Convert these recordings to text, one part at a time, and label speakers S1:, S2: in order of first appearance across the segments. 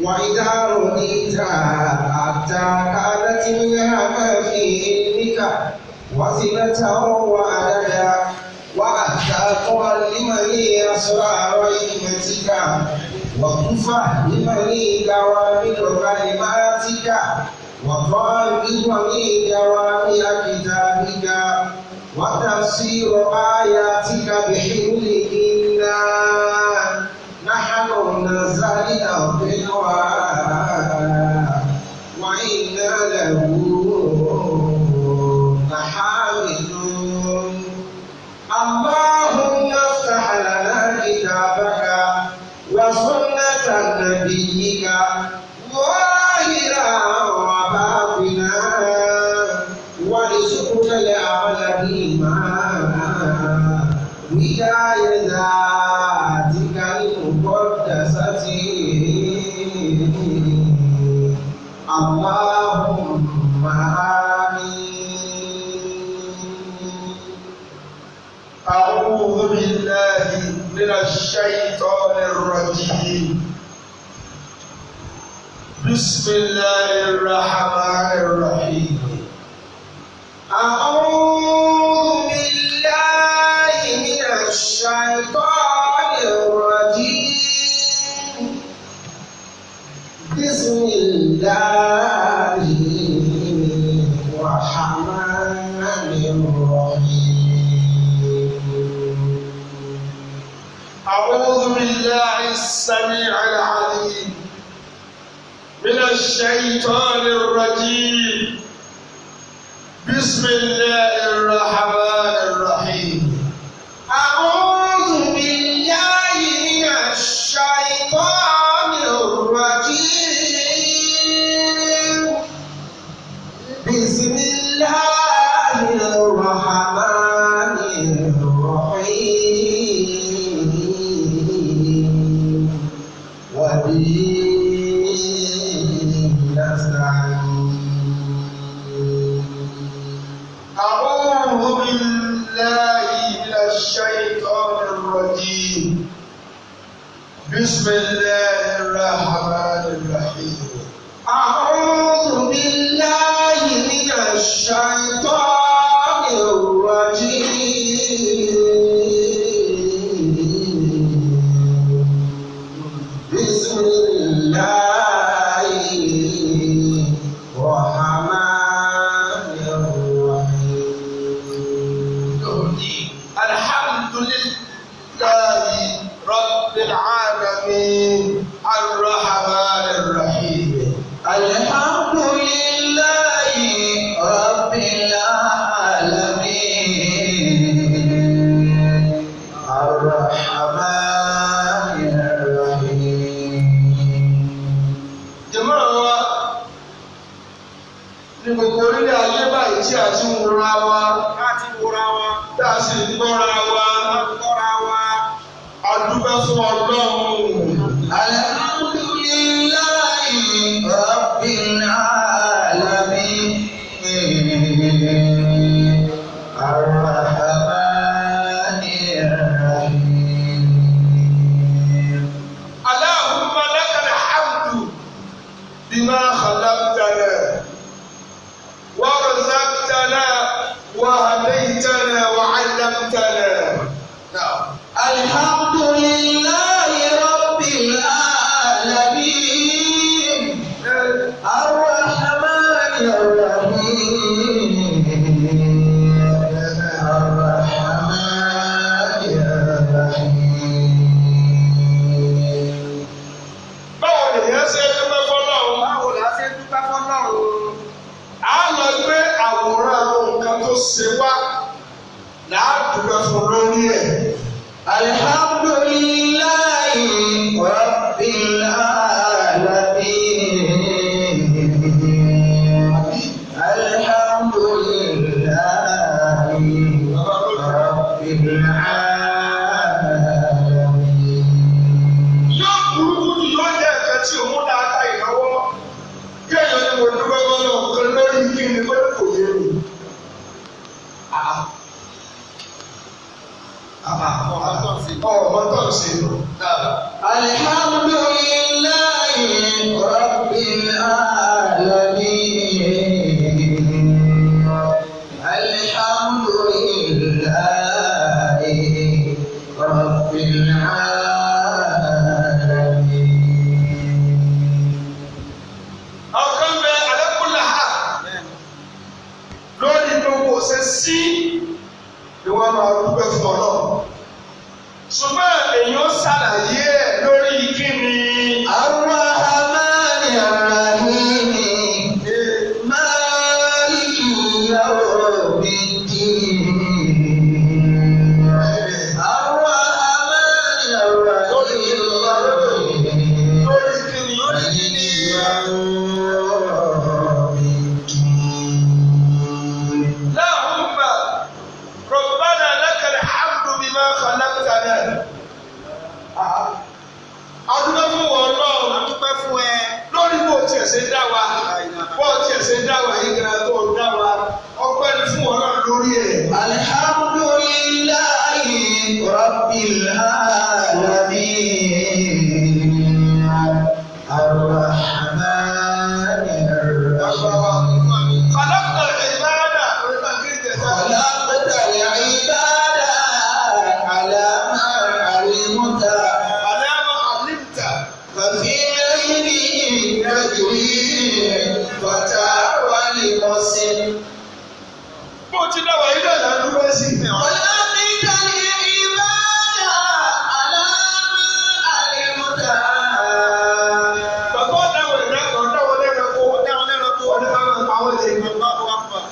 S1: وإذا رضيت حتى كانت منها ما في علمك وزنة وعددا وحتى تعلمني أسرار حكمتك وتفهمني جوامع كلماتك وتعلمني جوامع كتابك وتفسير آياتك بحمل إنا نحن نزلنا الذكر وإنا له لحافظون. اللهم افتح لنا كتابك وسنة نبيك ظاهرا وباطنا وارزقنا العمل بما ولاية ذاتك المقدسة. اللهم آمين.
S2: أعوذ بالله من الشيطان الرجيم. بسم الله الرحمن الرحيم.
S1: أعوذ بالله من الشيطان الرجيم. بسم الله الرحمن الرحيم.
S2: أعوذ بالله السميع العليم من الشيطان الرجيم. بسم الله الرحمن الرحيم.
S1: أعوذ بالله من الشيطان الرجيم. بسم الله الرحمن الرحيم. وبه نستعين.
S2: أعوذ بالله من الشيطان الرجيم. بسم الله الرحمن الرحيم.
S1: أعوذ بالله من الشيطان الرجيم. بسم الله الرحمن الرحيم.
S2: الحمد لله رب العالمين الرحمن الرحيم.
S1: الحمد لله رب العالمين الرحمن الرحيم.
S2: Jàmáà wa ní gbogbo orílẹ̀ ayé báyìí tí a ti ń wúra wa,
S3: Láti wúra wa,
S2: tá a sì ń gbọ́ra wa,
S3: kọ́ra wa.
S2: a dúpẹ́ fún Ọlọ́run.
S1: الحمد لله رب العالمين الرحمن الرحيم.
S2: اللهم لك الحمد بما خلقتنا ورزقتنا وهديتنا وعلمتنا. نعم.
S1: الحمد لله رب العالمين الرحمن الرحيم الرحمن الرحيم.
S2: Báwo lèèyàn ṣe ń dúpẹ́ fọ́lọ́run?
S3: Báwo la ṣe ń dúpẹ́ fọ́lọ́run?
S2: A lọ gbé àwòrán àwọn nǹkan tó ṣe wá láàdúgbò fún lórí ẹ̀.
S1: الحمد لله رب العالمين. الحمد لله رب العالمين.
S2: Yóò burúkú jù yóò jẹ́ ẹ̀ka tí òun dáadáa ìnáwó. Kéèyàn ní mo dúpẹ́ fọ́lọ́run kan lórí kí ni pé kò yé mi.
S3: Ọ̀rọ̀ tó ń ṣe.
S2: Ọ̀rọ̀ tó ń ṣe.
S1: رب العالمين الحمد لله رب العالمين.
S2: Àwọn kan bẹ alákùnlá ha lórí gbogbo ṣe sí ni wọ́n máa dúpẹ́ fún Ọlọ́run. Ṣùgbọ́n èyí ó ṣàlàyé ẹ̀ lórí kíni.
S1: الرحمن الرحيم مالك يوم الدين الرحمن الرحيم
S2: Lórí kíni.
S1: مالك يوم الدين.
S2: اللهم ربنا لك الحمد بما خلقتنا. Adúgbò fún wọn lọ́run
S3: A dúpẹ́ fún ẹ.
S2: lórí bó tiẹ̀ ṣe dá wa, bó tiẹ̀ ṣe dá wa yìí gan tó dá wa, ọpẹ́ ni fún wọn náà lórí ẹ̀.
S1: الحمد لله رب العالمين الرحمن الرحيم.
S2: خلقت العباد
S1: خلقت العباد على ما علمت
S2: على ما علمت.
S1: ففي علمه يجري الفتى والمسن.
S2: Bó ti dá wa yìí náà là ń dúpẹ́ sí.
S1: خلقت العباد على ما علمت.
S2: Bàbá ọ̀dáwọ̀ ẹ̀dá kan dáwọ̀ lẹ́ranko,
S3: Dá wọn lẹ́ranko.
S2: ọdún máa ń pa wọ́n lé.
S3: Allahu Akbar.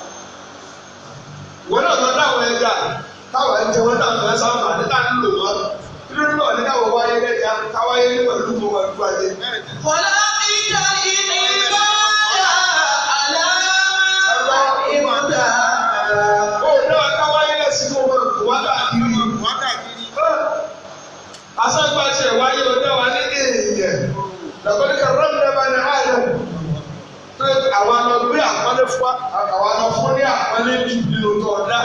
S2: Wọ́n náà lọ dáwọ̀ ẹja táwọn ẹjẹ wọn náà fẹ́ sáfà ní tá ń lò wọ́n. Nínú náà ní káwọ̀ wáyé lẹ́ja káwáyé ní pẹ̀lú mọ́ wọn dúró ajé.
S1: خلقت العباد على ما علمت.
S2: Ó náà káwáyé lẹ́sìn kó wọn kó wá káàkiri.
S3: Wọ́n káàkiri.
S2: Aságbá tiẹ̀ wáyé ọjọ́ wa ní èèyàn. Lọ́kọ́ni kan rọ́ọ̀mù bá ní ààrẹ. Tó àwa lọ gbé àpọ́nlé fún wa, àwa lọ fún ní àpọ́nlé jù nínú tó ọ̀dá.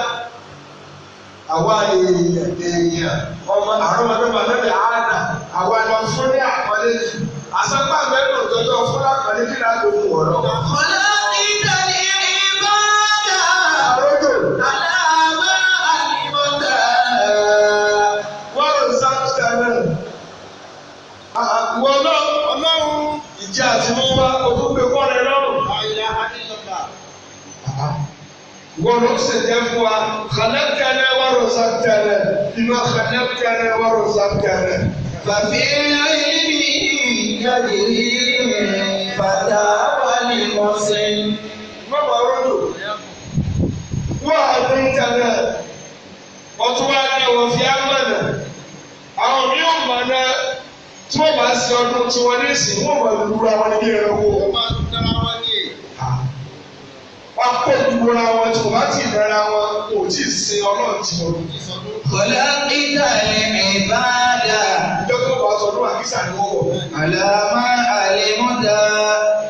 S2: Àwa èèyàn èèyàn ọmọ àrọ́mọdọ́mọ lẹ́bẹ̀ àádà àwa lọ fún ní àpọ́nlé jù. Aságbá mẹ́rin òjọ́jọ́ fún àpọ́nlé kí láti fún wọ̀rọ̀.
S1: خلقت العباد
S2: Àròjò
S1: على ما علمت.
S2: wọ́n rò sáfìsà náà. Àwọn náà
S3: Ọlọ́run.
S2: ìjà àti mú wa ogún pé kọ́ rẹ lọ́rùn.
S3: La ilaha illallah.
S2: Wọ́n ló sì jẹ́ fún wa khalaqtana wa razaqtana bima khalaqtana wa razaqtana.
S1: ففي علمه يجري الفتى والمسن.
S2: Mọ̀mọ́ ròdò wọ́n àdé ìtànà ọtún wá ní wọ́n fi ámànà. Àwọn mi ò mọ̀nà tí wọ́n bá ṣe ọdún tí wọ́n ní ìsìn wọ́n mọ̀ lura wọn níbi ẹranko.
S3: Wọ́n máa ń dára wọn ní.
S2: Wọ́n kó lura wọn tí wọ́n bá ti dára wọn kò tí ì sin ọlọ́run tí wọ́n.
S3: Ìsọdún.
S1: خلقت العباد
S2: Ìjọba tó bá sọ ọdún àkísà ni wọ́n wọ̀.
S1: على ما علمت.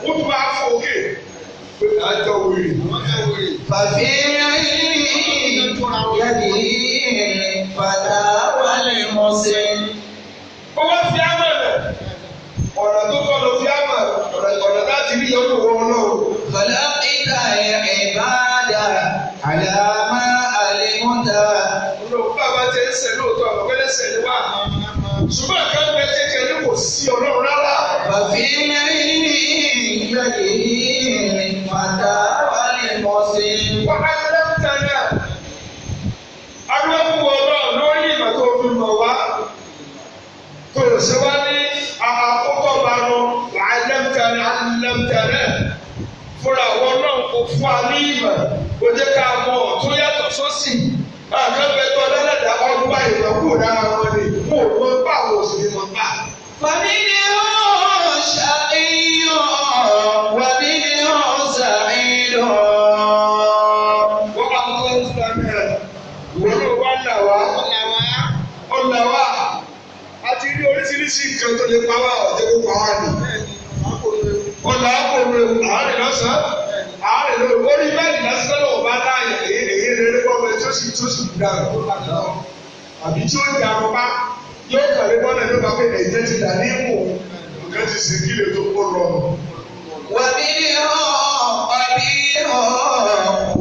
S2: Wọ́n tún bá fọ òkè pé àjọ wèrè.
S3: Wọ́n jẹ́ wèrè.
S1: ففي علمه يجري الفتى والمسن.
S2: Ó wá fi ámà rẹ̀. Ọ̀nà tó kọ́ ló fi ámà ọ̀nà láti rí ọdún wọn náà.
S1: خلقت العباد على ما علمت.
S2: Olùkọ́ bàbá ti ń sẹ̀ lóòótọ́ àwọn ọ̀gbẹ́lẹ́sẹ̀ ni wà. Ṣùgbọ́n kan bẹ kékeré ní kò sí ọlọ́run rárá.
S1: ففي علمه يجري الفتى والمسن.
S2: Wọ́n á lẹ́mtà náà. Adúlọ́ fún wọn náà lórí ìmọ̀ tó fi mọ̀ wá. Tó o ṣe wá ní àkókò banu wà á lẹ́mtà náà á lẹ́mtà náà. Fúnra wọn náà kò fún wa ní ìmọ̀. Kò jẹ́ ká mọ̀ ọ̀tún yàtọ̀ sósì. Àkànbẹ tó ọlọ́dà ọgbà ìmọ̀ kúrò lára wọn ni. Kó o mọ bá àwọn òsì mọ̀ bá.
S1: فمنهم شقي ومنهم سعيد.
S2: Wọ́n bá kọ́ ọ́ fún wa Wọ́n ló wá là wá.
S3: Wọ́n là wá.
S2: Ọ̀là wá. A ti rí oríṣiríṣi nǹkan tó lè pa wá ọ̀jẹ̀ kó pa wá nì.
S3: Bẹ́ẹ̀ni, wọ́n kò lè.
S2: Ọ̀là kò lè àárẹ̀ lọ́sàn-án. Àárẹ̀ lóru. Orí bẹ́ẹ̀ni lásìkò náà bá láàyè èyí èyí rere bọ́ bẹ́ẹ̀ tí ó sì tó sì dà àbí tí ó di àrùbá yóò kàlẹ́ bọ́lẹ̀ ló bá pé ẹ̀jẹ̀ ti dà ní ìwò. Nǹkan ti ṣe kílè tó kó rọrùn.
S1: ومنهم قبيح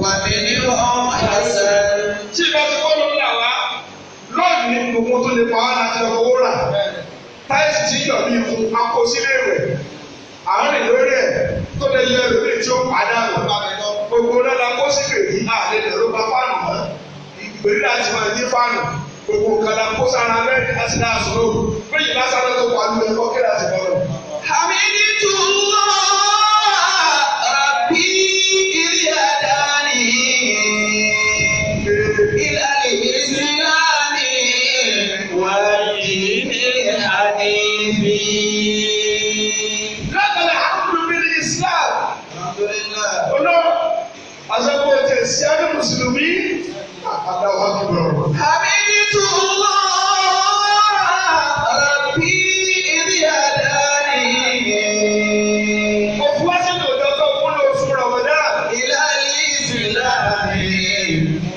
S1: ومنهم حسن.
S2: Tí ìbá ti kọ́ ló ń là wá lónìí gbogbo tó lè pa wá láti lọ fowó rà. Táìsì tí yọ̀ bí ikú akosílẹ̀ rẹ̀. Àárín lórí ẹ̀ tó lè yọ ẹlòmíì tí ó pàdánù. Gbogbo náà la kó sí gbèrí àlè lẹ́rọ bá fáànù mọ́. Ìgbèrí láti máa yí fáànù. Gbogbo nǹkan la kó sára mẹ́rin láti náà sùn lóru. Méjì lásán tó pa lulẹ̀ kọ́ kí láti bọ̀ lọ.
S1: حمدت الله ربي إذ هداني إلى الإسلام والدين الحنيف.
S2: Lákàlẹ̀ hàmdù bil Islam.
S1: الحمد لله.
S2: Olóò àṣàkó tẹ̀ sí àdé Mùsùlùmí. Àdáwọ̀ akíbọ̀rọ̀.
S1: حمدت الله ربي إذ هداني
S2: Òfin wá sínú òjò tó fún lóṣù Ramadan.
S1: إلى الإسلام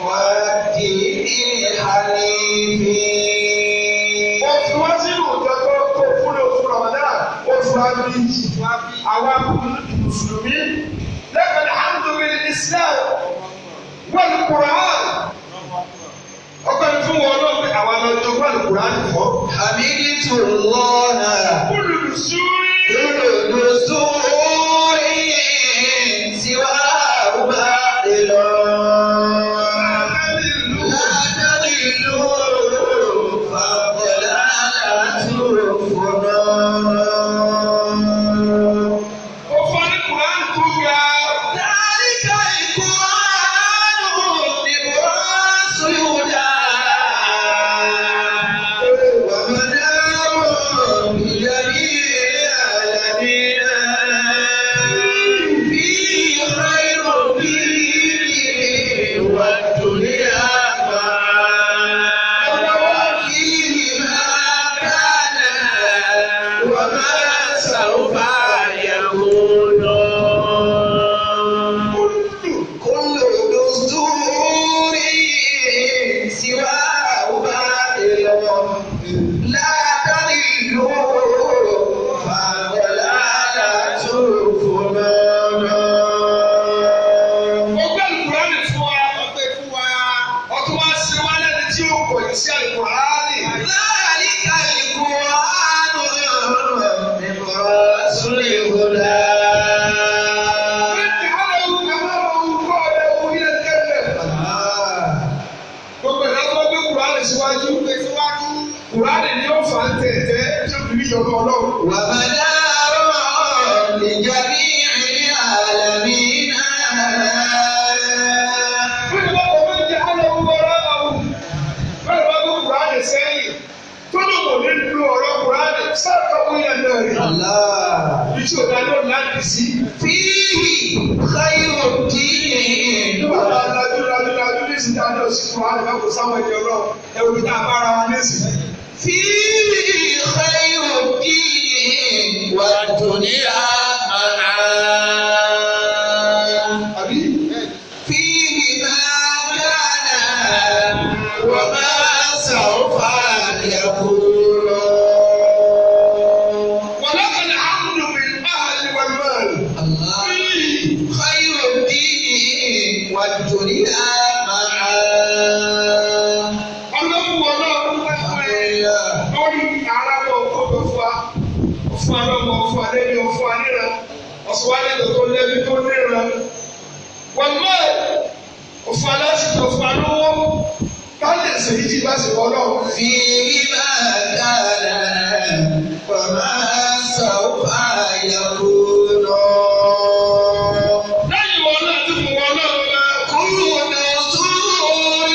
S1: والدين الحنيف.
S2: Òfin wá sínú òjò tó fún lóṣù Ramadan. Oṣù Abiyì. Àwa Mùsùlùmí. Lákàlẹ̀ hàmdù bil Islam. Wal Qur'an. Ọpẹ́ ni fún wọn náà pé àwa lọ jogún Al-Qur'an fọ́.
S1: حمدت الله
S2: Kúlù sùúrì.
S1: كل دستور سواه باطل. لا تضل فالضلالة فنون.
S2: Ó fọ́ ní Qur'an tó ga.
S1: ذلك القرآن نبراس الهدى ومنار لجميع العالمين فيه خير الدين والدنيا معا فيه ما كان وما سوف يكون. كل دستور سواه باطل لا تضل فضلالة فنون.
S2: Ó gbé Al-Qur'an fún wa. Ọtún wá ṣe wá lẹ́ni tí ó kọ̀ yìí sí Al-Qur'an.
S1: ذلك القرآن نبراس الهدى.
S2: Gbogbo ìlà tó gbé Kùránì síwájú. Kùránì ni ó fà ń tẹ̀tẹ̀ tí ó fi ní ìjọba Ọlọ́run.
S1: ومدار لجميع العالمين.
S2: Bí wọ́n kò fi jẹ́ àlọ́ wọ́rọ́ àwọn bẹ́ẹ̀ bá gbé Kùránì sẹ́yìn tó ló wò ní lu ọ̀rọ̀ Kùránì sáàkà wúyà náà rí.
S1: الله
S2: Iṣẹ́ òdà ló láti sí.
S1: فيه خير الدين.
S2: Nígbà tá a lajú lajú lajú ní ìsìn tá a lọ sí Kùránì bá kò sáwọn ìjọ lọ ẹ̀rù tá a bára wa nísìn.
S1: فيه خير الدين والدنيا معا.
S2: Àbí?
S1: فيه ما كان وما سوف يكون.
S2: ولك الحمد بالأهل والمال.
S1: الله خير الدين والدنيا معا.
S2: Ọlọ́run wọ náà ń pẹ́ fún ẹ. Lórí arábọ̀ ọkọ̀ fún wa, fún wa lọ́mọ, fún wa lẹ́ni, fún wa níran, ọ̀sùn wa lẹ́tọ̀ tó lẹ́bi tó níran. Wọ́n mọ̀ fún wa lásìkò fún wa lówó. Ká lè ṣèyí tí bá sì wọ́n náà.
S1: فيه ما كان وما سوف يكون.
S2: Lẹ́yìn wọn náà tí mo wọ́n náà lọ.
S1: كل دستور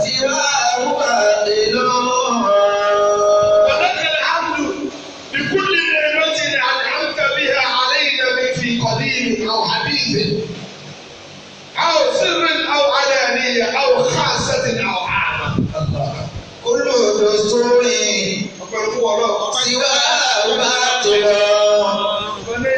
S1: سواه باطل.
S2: ولك الحمد بكل نعمة أنعمت بها علينا من في قديم أو حديث أو سر أو علانية أو خاصة أو عامة.
S1: كل دستور
S2: Ọpẹ́ fún Ọlọ́run.
S1: سواه باطل.
S2: Ọpẹ́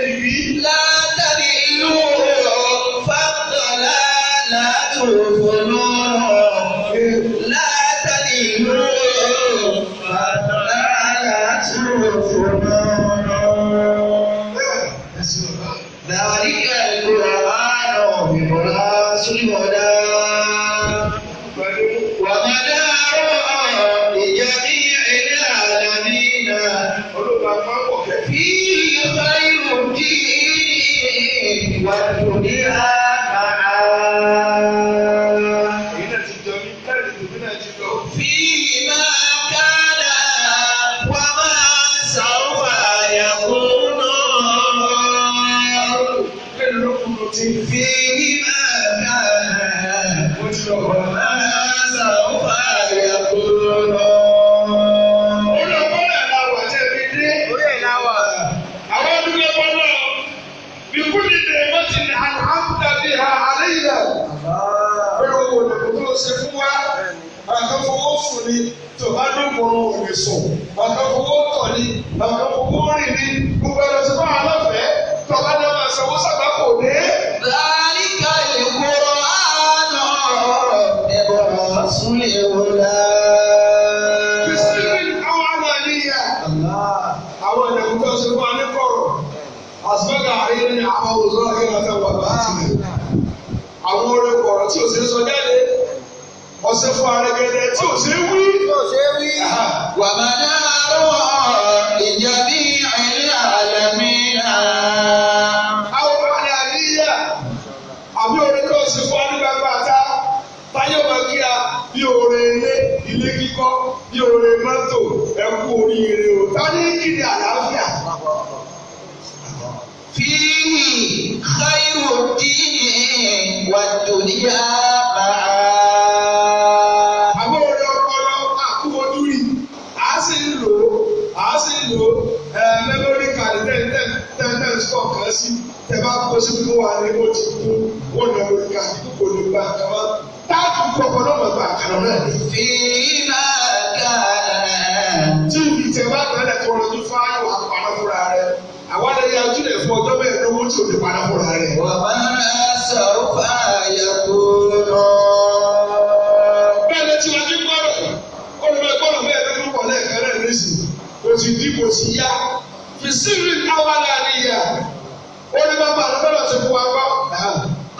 S2: tí.
S1: فيه ما كان
S2: Ó ti lọ.
S1: وما سوف يكون.
S2: Orí ọgbọ́n náà la wà tẹ́ fi dé.
S3: Orí ẹ̀ la wà.
S2: Àwọn dúpẹ́ fọlọ́. Bíkúni lè mọ́tì ní àlàáfíà bí ha àlẹ́ yìí. Pẹ̀lú owó òdòdó tó ṣe fún wa. Àkàn fowó sùn ni tó bá dókòrò òní sùn. Àkàn fowó tọ̀ ni. Àkàn fowó rìn ni. Gbogbo ẹ̀rọ ti fún aláfẹ́. Tọ́ba ní ọmọ ìsanwó sábà kò dé.
S1: ذلك القرآن نبراس الهدى.
S2: Bísímì àwọn àmàlíyà. Àwọn ìdẹ̀kùn tó ṣe fún wa ní kọ̀rọ̀. Àsìmọ́gà àríyé ni àwọn òṣèlú akẹ́kọ̀ọ́ wà bá tilẹ̀. Àwọn orin kọ̀rọ̀ tí ò ṣe é sọ jáde. Ọ̀sẹ̀ fún arẹ́gẹ́dẹ́ tí ò ṣe é wí.
S3: Yóò ṣe é wí.
S1: ومنار لجميع العالمين.
S2: Àwọn àlẹ́ àríyá. Àbí orin tó ṣe fún wa ní gbangba àta. Táyọ̀ máa kí a bí orin ilé, ilé kíkọ́, bí orin mọ́tò, ẹ kú oríire o. Ta ní kí ni àlàáfíà?
S1: فيه خير الدين والدنيا معا.
S2: Àbí orin ọpọlọ àkúwọ́dúrì, à á sì ń lò ó, à á sì ń lò ó, ẹ mẹ́mórì kàdí ten ten ten ten score kan sí, tẹ bá kó sí fún wa ní ó ti kú, wọ́n mẹ́mórì kàdí kò lè gba nǹkan mọ́. Táàtù kọ̀ọ̀kan náà mọ̀ gba nǹkan náà ni.
S1: فيما كان
S2: Tí ibi tẹ bá tẹ̀lé tó rọjú fáyọ̀ àpamọ́ fúnra rẹ̀, àwa lè yájú lẹ̀ fún ọjọ́ mẹ́ẹ̀ẹ́dógún tí ò lè padà fúnra rẹ̀.
S1: وما سوف يكون.
S2: Bẹ́ẹ̀ ni tí wọ́n ti gbọ́dọ̀, olùgbé gbọ́dọ̀ bẹ́ẹ̀ ló dúpọ̀ lẹ́ẹ̀kan náà nísì, kò sì dí kò sì yá. Fi sírí awàlà níyà, ó ní bàbá àlọ́ bẹ́ẹ̀ ti fún wa gbọ́.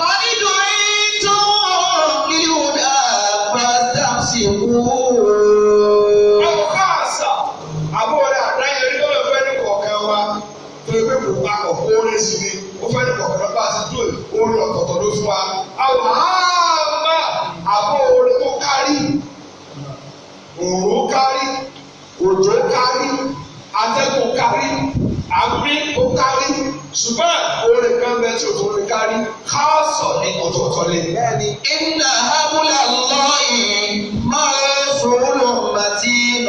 S1: قد دعيتم للهدى فاستمسكوا.
S2: Àwọn káàsà, àbúrò rẹ̀ àdáyé ní bọ́lá fẹ́ ní kọ̀ọ̀kan wa, tó ẹgbẹ́ kò papọ̀ orin sì ni, ó fẹ́ ní kọ̀ọ̀kan lọ́pàá sí tó orin ọ̀tọ̀ọ̀tọ̀ ló fún wa. Àwọn àmà àbúrò rẹ̀ tó kárí, òòrùn kárí, òjò kárí, atẹ́gùn kárí, àmì ó kárí, ṣùgbọ́n orin kan bẹ tí òtún orin kárí, káàsọ̀ ní ọ̀tọ̀ọ̀tọ̀ lè.
S3: Bẹ́ẹ̀ni.
S1: إن حبل الله موصول متين.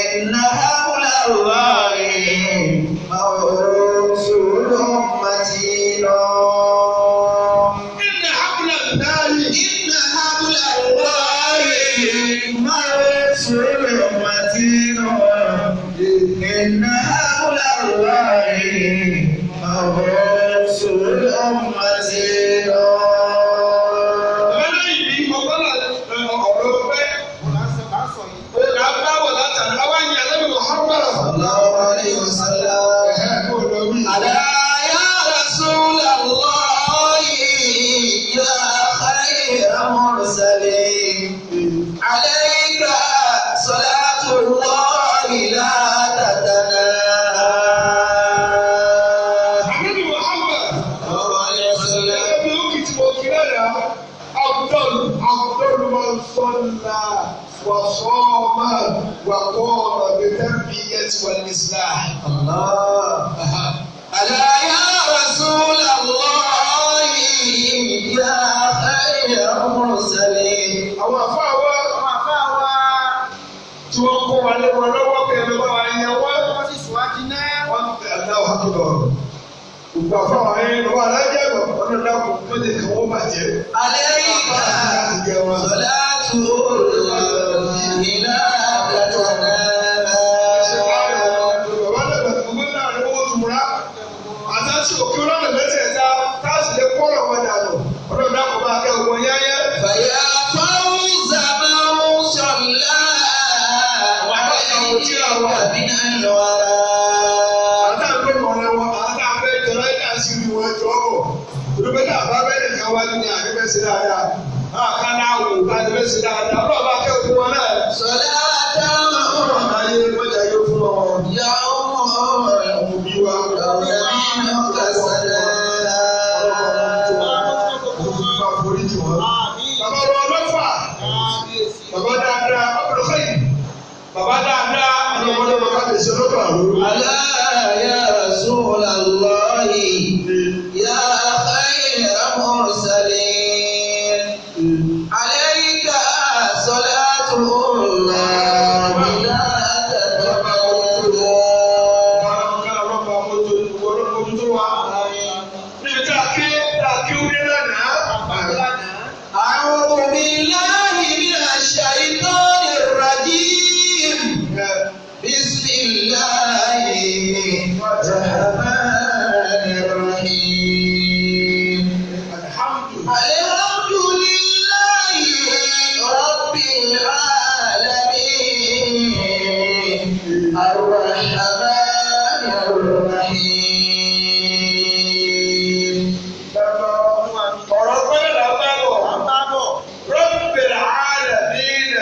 S1: إن حبل الله موصول متين.
S2: Inna habla Allahi.
S1: إن حبل الله موصول متين. إن حبل الله موصول متين.
S2: Lọ́nà ìbí ọgbọ́n ọ̀rọ̀ pẹ́.
S3: Là ń sọ là ń sọ yìí.
S2: Ó bá wọ̀ látàrí àwọn ènìyàn lẹ́nu Muhammad.
S1: الله عليه وسلم. ألا يا رسول الله يا خير مرسلين عليك صلاة الله لا تتناهى.
S2: Ànábì Muhammad.
S1: الله عليه وسلم.
S2: Ẹbí ó kìtì mọ̀ kí lẹ́yà. Abdul Abdul man salla wa sọ́ọ̀mà wa qama bi tarbiyyati wal islah.
S1: الله ألا يا رسول الله يا خير مرسلين.
S2: Àwọn àfáà wa
S3: Àwọn àfáà wa.
S2: tí wọ́n kó wa lé wọn lọ́wọ́ kẹ́lẹ́ bá wa yẹn wọ́n.
S3: Wọ́n sì sùn wá jiná.
S2: Wọ́n ti aláwọ̀ akíbọ̀. Gbogbo àfáà wa yẹn lọ́wọ́ alájẹ́ àgbà ọ̀nà dàkú tó lè kí wọ́n bàjẹ́.
S1: عليك صلاة الله لا تتناهى.
S2: Bàbá dàgbà tó gbogbo láàrin owó tura. Àtàtì òkè ọlọ́nà mẹ́tẹ̀ẹ̀ta táàsì lè kọ́ ọ̀rọ̀ wọn dànù. Ọ̀nà dàkú bá kẹ́ ọgbọ́n yáyá.
S1: فيا فوز من صلى عليك من الورى.
S2: Àtàgbé mọ̀rẹ́ wọn, àtàgbé jọ̀rọ̀ ẹ̀dá sí ni wọ́n jọ bọ̀. Olùgbé náà bá bẹ́ẹ̀ nìkan wájú ní àdébẹ́ sí dáadáa. Àkàndá wò bá àdébẹ́ sí dáadáa. Ọlọ́ọ̀bá kẹ́ ọgbọ́n wọn náà.
S1: صلاة
S2: Ayé mọ́jà yóò fún wọn.
S1: يوم
S2: Ọmọ bí wa.
S1: منك سلام.
S3: Àmín.
S2: Bàbá wa ọlọ́fà,
S3: Kábíyèsí.
S2: bàbá dáadáa, ọkùnrin fẹ́yìn. Bàbá dáadáa, ọlọ́mọdé wọn ká lè ṣe lọ́kàn àrùn.
S1: ألا يا رسول الله يا
S2: mójútó wa. Níbi tá a ké tá a ké wúlé lánàá.
S1: أعوذ بالله من الشيطان الرجيم بسم الله الرحمن الرحيم
S2: Alhamdu.
S1: الحمد لله رب العالمين الرحمن الرحيم
S2: Ọ̀rọ̀ gbọ́dọ̀ là ń bá bọ̀. Rabbil alamin.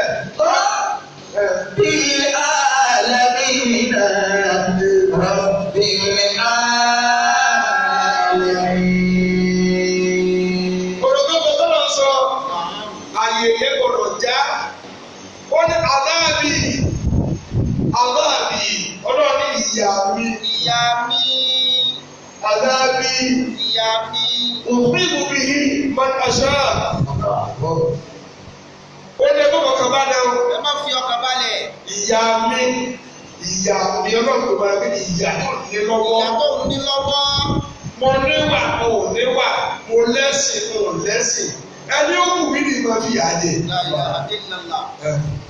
S1: رب العالمين رب العالمين
S2: Ọ̀rọ̀ gbọ́dọ̀ tó lọ sọ, àyè yẹn gbọ́dọ̀ já. Ó ní aláàbì, aláàbì, ọlọ́run ní ìyá mi,
S3: Ìyá mi,
S2: aláàbì,
S3: ìyá mi,
S2: òfin bihi man asha. Ó ní ẹgbẹ́ kọ̀ọ̀kan bá dẹ̀ o.
S3: ẹ má fi ọkàn balẹ̀.
S2: Ìyá mi, ìyá mi, ọlọ́run kò bá gbé ìyá tó ní lọ́wọ́.
S3: Ìyá tó ń ní lọ́wọ́.
S2: Mo níwà, mo ò níwà, mo lẹ́sìn, mo ò lẹ́sìn. Ẹni ó wù mí ní ìmọ̀ fi yà á jẹ.
S3: La ilaha illallah.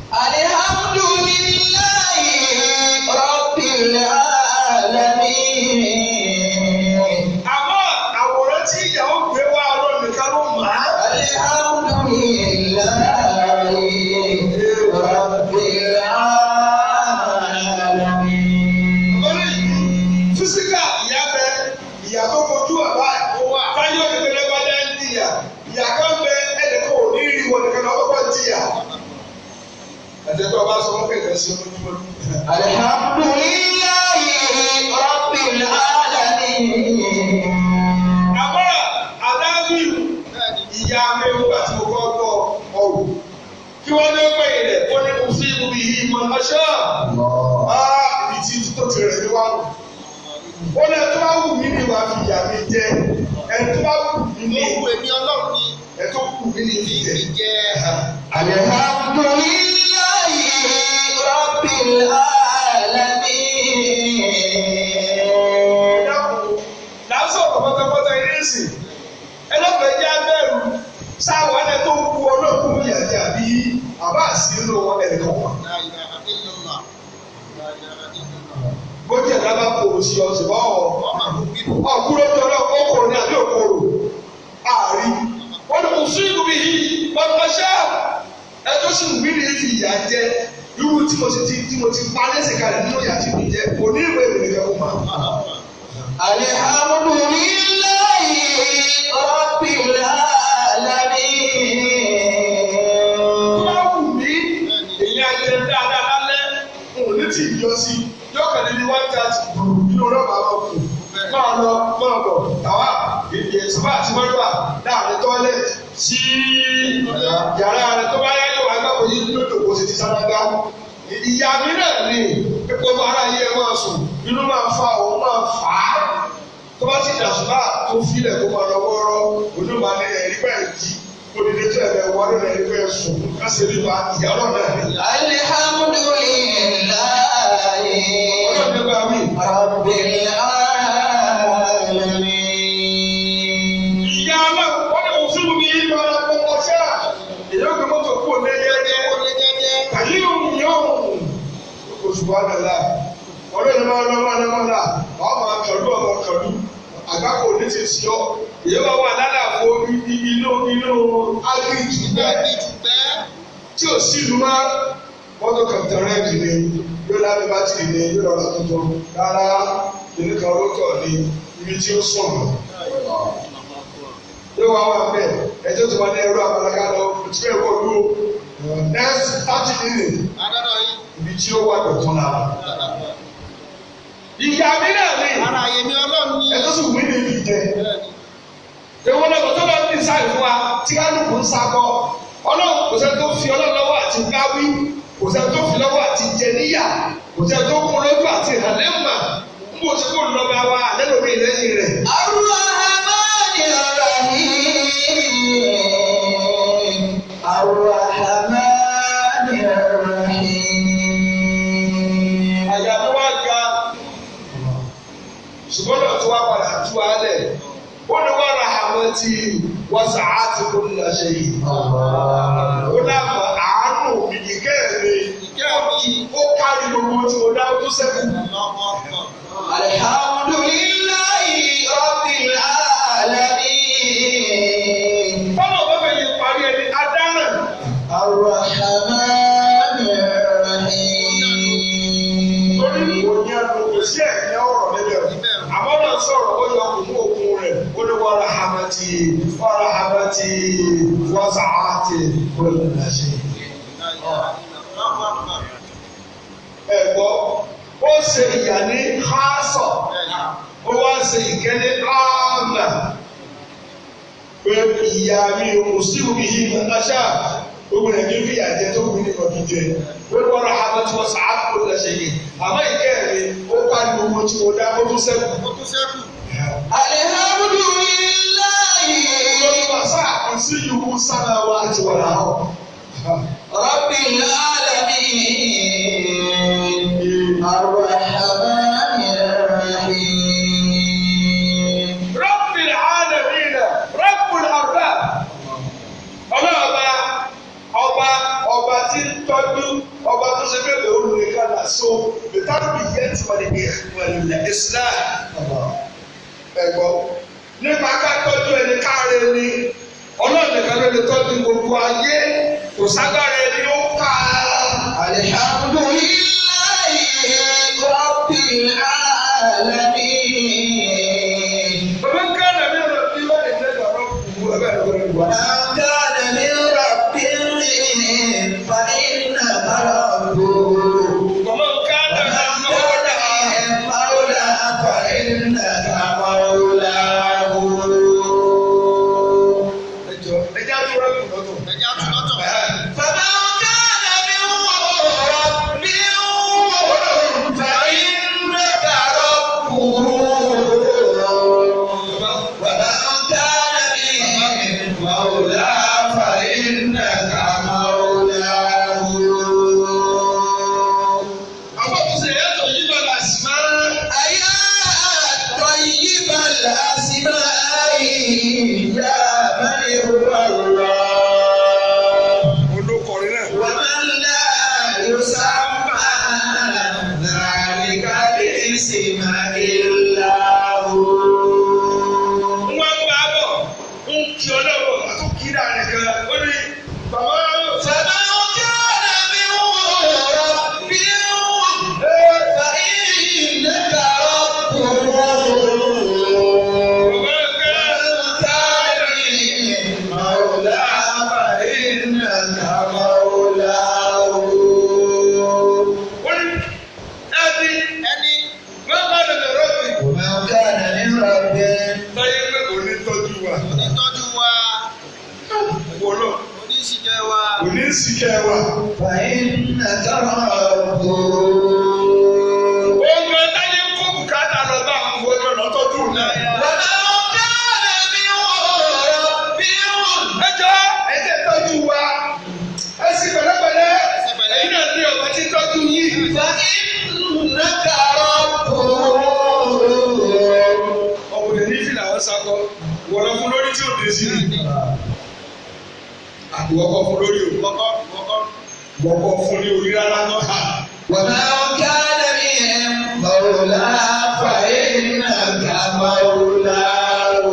S1: الحمد لله رب العالمين
S2: Àmọ́ àwòrán tí ìyàwó gbé wá ọlọ́run nìkan ló mọ̀ á.
S1: الحمد لله رب العالمين
S2: Físíkà ìyá bẹ, ìyá tó fojú àbá táyọ̀ kékeré bá dá ń jìyà. Ìyá kan bẹ ẹnìkan ò ní rí wọn nìkan náà kọ́kọ́ jìyà. Àtẹ̀tọ́ bá sọ fún kẹ̀kẹ́ sí ojúmọ́.
S1: الحمد لله رب العالمين
S2: Àmọ́ àdáwì
S3: Bẹ́ẹ̀ni,
S2: ìyá mi ń gbà tí mo kọ́ gbọ́ ọ̀wù. Kí wọ́n ní ó pè é rẹ̀, ó ní kò sí ibi yìí mọ̀ ọṣọ́. Á ibi tí tó ti rẹ̀ ní wá wù. Ó ní ẹni tó bá wù mí ní ìwà fi ìyá mi jẹ. Ẹni tó bá wù mí ní
S3: mo wù èmi Ọlọ́run ni
S2: ẹni tó wù mí ní ìfi jẹ.
S3: fi jẹ.
S1: الحمد لله رب العالمين
S2: Lásán ọ̀pọ̀ pátápátá ilé ìsìn. Ẹlọ́pàá ẹjẹ́ abẹ́rù sáwọn ẹni tó wù ọlọ́kùn ìyá jẹ àbí àbá àsínú ẹnìkan wọn.
S3: La ilaha illallah. La ilaha illallah.
S2: Bó jẹ́ ẹ̀dá bá kò sí ọ̀sẹ̀ bá ọ̀.
S3: Wọ́n máa kó bínú.
S2: Ọ̀kúrò tọ́lọ́ ọkọ̀ ní àbí òkòrò ààrí. Wọ́n ní kò sí ìlú bí yìí pàpàṣá. Ẹjọ́ sì wù mí ní fi ìyà jẹ. Irú tí mo ti tí mo ti pa lẹ́sẹ̀ kalẹ̀ nínú ìyà tí mi jẹ, kò ní ìwé ìrìn kẹ́kọ̀ọ́ mọ́.
S1: الحمد لله رب
S2: Tó
S1: العالمين
S2: bá wù mí, èyí á jẹ dáadáa lálẹ́, n ò ní tì í yọ sí i. Yóò kàn ní ní one thirty nínú rọ́bà máa kù. Máa lọ, máa bọ̀, tàwa ìsọ́fà àti mọ́lúwà láàrin tọ́lẹ̀tì sí yàrá rẹ̀ tó bá yá yóò wá gbàgbọ́ yìí lódò kó sì ti sálágá. Ìyá mi náà ni gbogbo ara yìí ẹ máa sùn, inú máa fa òun máa fà á. Tó bá ti dàsùbà tó filẹ̀ kó máa lọ wọ́ọ́rọ́, onímọ̀ ní ẹ̀rí bẹ́ẹ̀ jí, odidi tó ẹ̀rẹ̀ wọ́n ní ẹ̀rí bẹ́ẹ̀ sùn, kásẹ̀ nípa ìyá ọlọ́run náà ni.
S1: الحمد لله
S2: Ọlọ́run nípa mi.
S1: رب العالمين
S2: Ìyá ọlọ́run wọ́n ní òfin mi yìí lọ́la gbogbo ṣáà. Èyí ò gbé mọ́tò kúrò ní ẹyẹ
S3: Ó lé jẹ́jẹ́.
S2: kàyíhùn yóò oṣù wa dàda ọlọ́run máa lọ máa lọ máa là àwọn máa kàlú ọmọ kàlú àgbákò ní ti sí ọ èyí wà wà lálàfo inú inú ágíríjì
S3: Bẹ́ẹ̀
S2: bẹ́ẹ̀
S3: bí jù bẹ́ẹ̀.
S2: tí ò sí ìlú má mọ́tò kàntẹ́rẹ́ẹ̀dì ni yóò lábẹ́ bátìrì ni yóò lọ́ra tuntun rárá ìlú kan rótọ̀ ni ibi tí ó sùn yóò wá wà bẹ́ẹ̀ ẹjọ́ tó wà ní ẹrú àbálágá lọ tí ẹ kò dúró next 30 minutes
S3: Adọ́dọ̀ yìí.
S2: ibi tí ó wà dọ̀tún lára. Ìyá mi náà ni
S3: Ara àyèmí Ọlọ́run ni.
S2: ẹjọ́ sì wù mí ní ibi jẹ.
S3: Bẹ́ẹ̀ni.
S2: Èwo lọ́kọ̀ tó lọ ní ìsáyè fún wa tí kálukú ń sakọ. Ọlọ́run kò sẹ́ni tó fi Ọlọ́run lọ́wọ́ àti báwí, kò sẹ́ni tó fi lọ́wọ́ àti jẹ níyà, kò sẹ́ni tó kún lójú àti ìhàlẹ́ mà. Ń bò tí kò lọ́ba wa lẹ́lòmíì lẹ́yìn rẹ̀.
S1: الرحمن الرحيم الرحمن الرحيم
S2: Àyà mi wá ga. Ṣùgbọ́n náà Ọlọ́run tó wá padà tú wa lẹ̀. Ó ní wọ́n ra àwọn tí wọ́n sàá ti kó ní lọ́sẹ̀ yìí. Ó dàgbà àánú ìkẹ́ mi. Ó kárí gbogbo tí mo dá ó tó sẹ́kù.
S1: Alhamdulillahi Rabbil Alamin.
S2: Bọ́lá bá fẹ́ yí parí ẹni adáràn.
S1: Ar-Rahmanir Rahim.
S2: Torí òní ẹnu kò sí ẹ̀mí ọ̀rọ̀ níbẹ̀. Àmọ́ náà sọ̀rọ̀ ó yọ kò mú òkun rẹ̀. Ó ní wọ́n ra hamati, wọ́n ra hamati, wọ́n sàáàtì, ó lè lọ́sẹ̀. Ẹ gbọ́, ó ṣe ìyà ní Hásọ̀, ó wá ṣe ìkẹ́ ní Ámà. Pé ìyá mi ò sí omi yìí máa ṣá gbogbo rẹ̀ ní fìyà jẹ tó kù ní ọdún jẹ. Ó ní wọ́n ra hamati, wọ́n sàáàtì, ó lè lọ́sẹ̀ yìí. Àmọ́ ìkẹ́ mi, ó ká ní gbogbo tí mo dá, ó tún sẹ́kù.
S1: Alhamdulillahi
S2: Olúwa sáà kò sí ìwú sára wa àti wàrà ọ̀.
S1: Rabbil Alamin. Ar-Rahmanir Rahim.
S2: Rabbil alamin, Rabbul arbab. Ọlọ́ọ̀ba ọba ọba tí ń tọ́jú ọba tó ṣe pé òun nìkan là so bìtárùbì yẹn ti wà ní ìwàlẹ̀ Islam. Ẹ̀gbọ́n nípa ká tọ́jú ẹni káre ni Ọlọ́run nìkan ló lè tọ́jú gbogbo ayé kò ságbára ẹni ó ká.
S1: Alhamdulillahi Rabbil Alamin.
S2: Bàbá ń ká nàbí ọ̀rọ̀ bí wọ́n lè tẹ́lẹ̀ ọ̀rọ̀ kù ẹgbẹ́ rẹ̀ wọ́n wá.
S1: وما كان من رب فإنك ربه
S2: Bàbá ń ká nàbí
S1: ومن
S2: ọ̀rọ̀
S1: كان من مولى فإنك مولاه
S2: Ẹjọ́ ẹjẹ́ àtúrọ̀ kù lọ́tọ̀.
S1: فمن كان من رب فإنك ربه ومن كان من مولى فإنك مولاه
S2: Àwọn òṣèré yàtọ̀ yìí lọ là sí máa.
S1: أيا طيب الأسماء يا من هو الله
S2: Olókọrin náà.
S1: ومن لا يسمى ذلك الاسم إلا هو
S2: Wọ́n ń bá bọ̀, ń kí ọlọ́wọ́, tó kí dáa nìkan. Ó ní bàbá
S1: فمن كان من رب فإنك ربه
S2: bàbá
S1: ومن كان من مولى فإنك مولاه
S2: Ó ní ẹni wọ́n bá lè lè rọ́ọ̀bì.
S1: ومن كان من رب
S2: Táyé pé kò ní tọ́jú wa. Wọ́lọ́ kò ní síkẹ́ wa.
S1: فإنك ربه
S2: Ogun táyé kó bùkátà lọ bá àwọn ọmọ lọ́tọ́jú náà.
S1: ومن كان من رب
S2: Ẹ jọ ẹ jẹ́ tọ́jú wa. Ẹ sì pẹ̀lẹ́pẹ̀lẹ́. Ẹ̀yin náà ní ọ̀gá tí tọ́jú yín.
S1: فإنك ربه
S2: Ọkùnrin ní fìlà wọn sakọ wọlọ fún lórí tí ò dé sí ni. Àbúwọ́kọ́ fún lórí o. Wọ́kọ́ fún ní orí rárá náà.
S1: ومن كان من مولى فإنك مولاه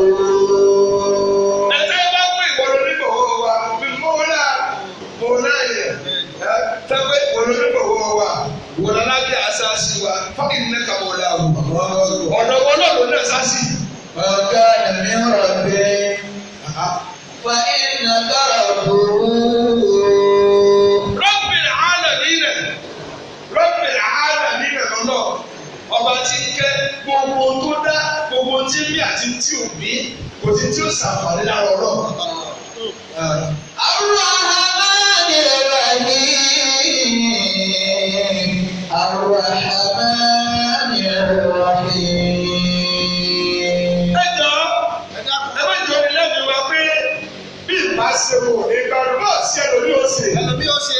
S2: Ẹ̀sẹ̀ bá pè ìwọ̀n onígbọ̀wọ́ wa bí mọ́lá mọ́lá yẹ. Tẹ́gbẹ́ ìwọ̀n onígbọ̀wọ́ wa wọ̀n alábẹ́ àṣàṣì wa fákì ní ká mọ́lá o. Ọ̀nà wọn náà ló ní àṣàṣì.
S1: ومن كان من رب فإنك ربه
S2: Rabbil alamin Rabbil alamin lọ́nà ọba tí ń kẹ́ gbogbo tó dá gbogbo tí ń bí àti tí ò bí kò sí tí ó ṣàǹfààní lára ọlọ́run.
S1: الرحمن الرحيم الرحمن الرحيم
S2: Ẹ jọ ẹ má jọ ní lẹ́nu wa pé bí ìbá ṣe wò ní gbàdúrà bá ṣe ẹlòmí ó ṣe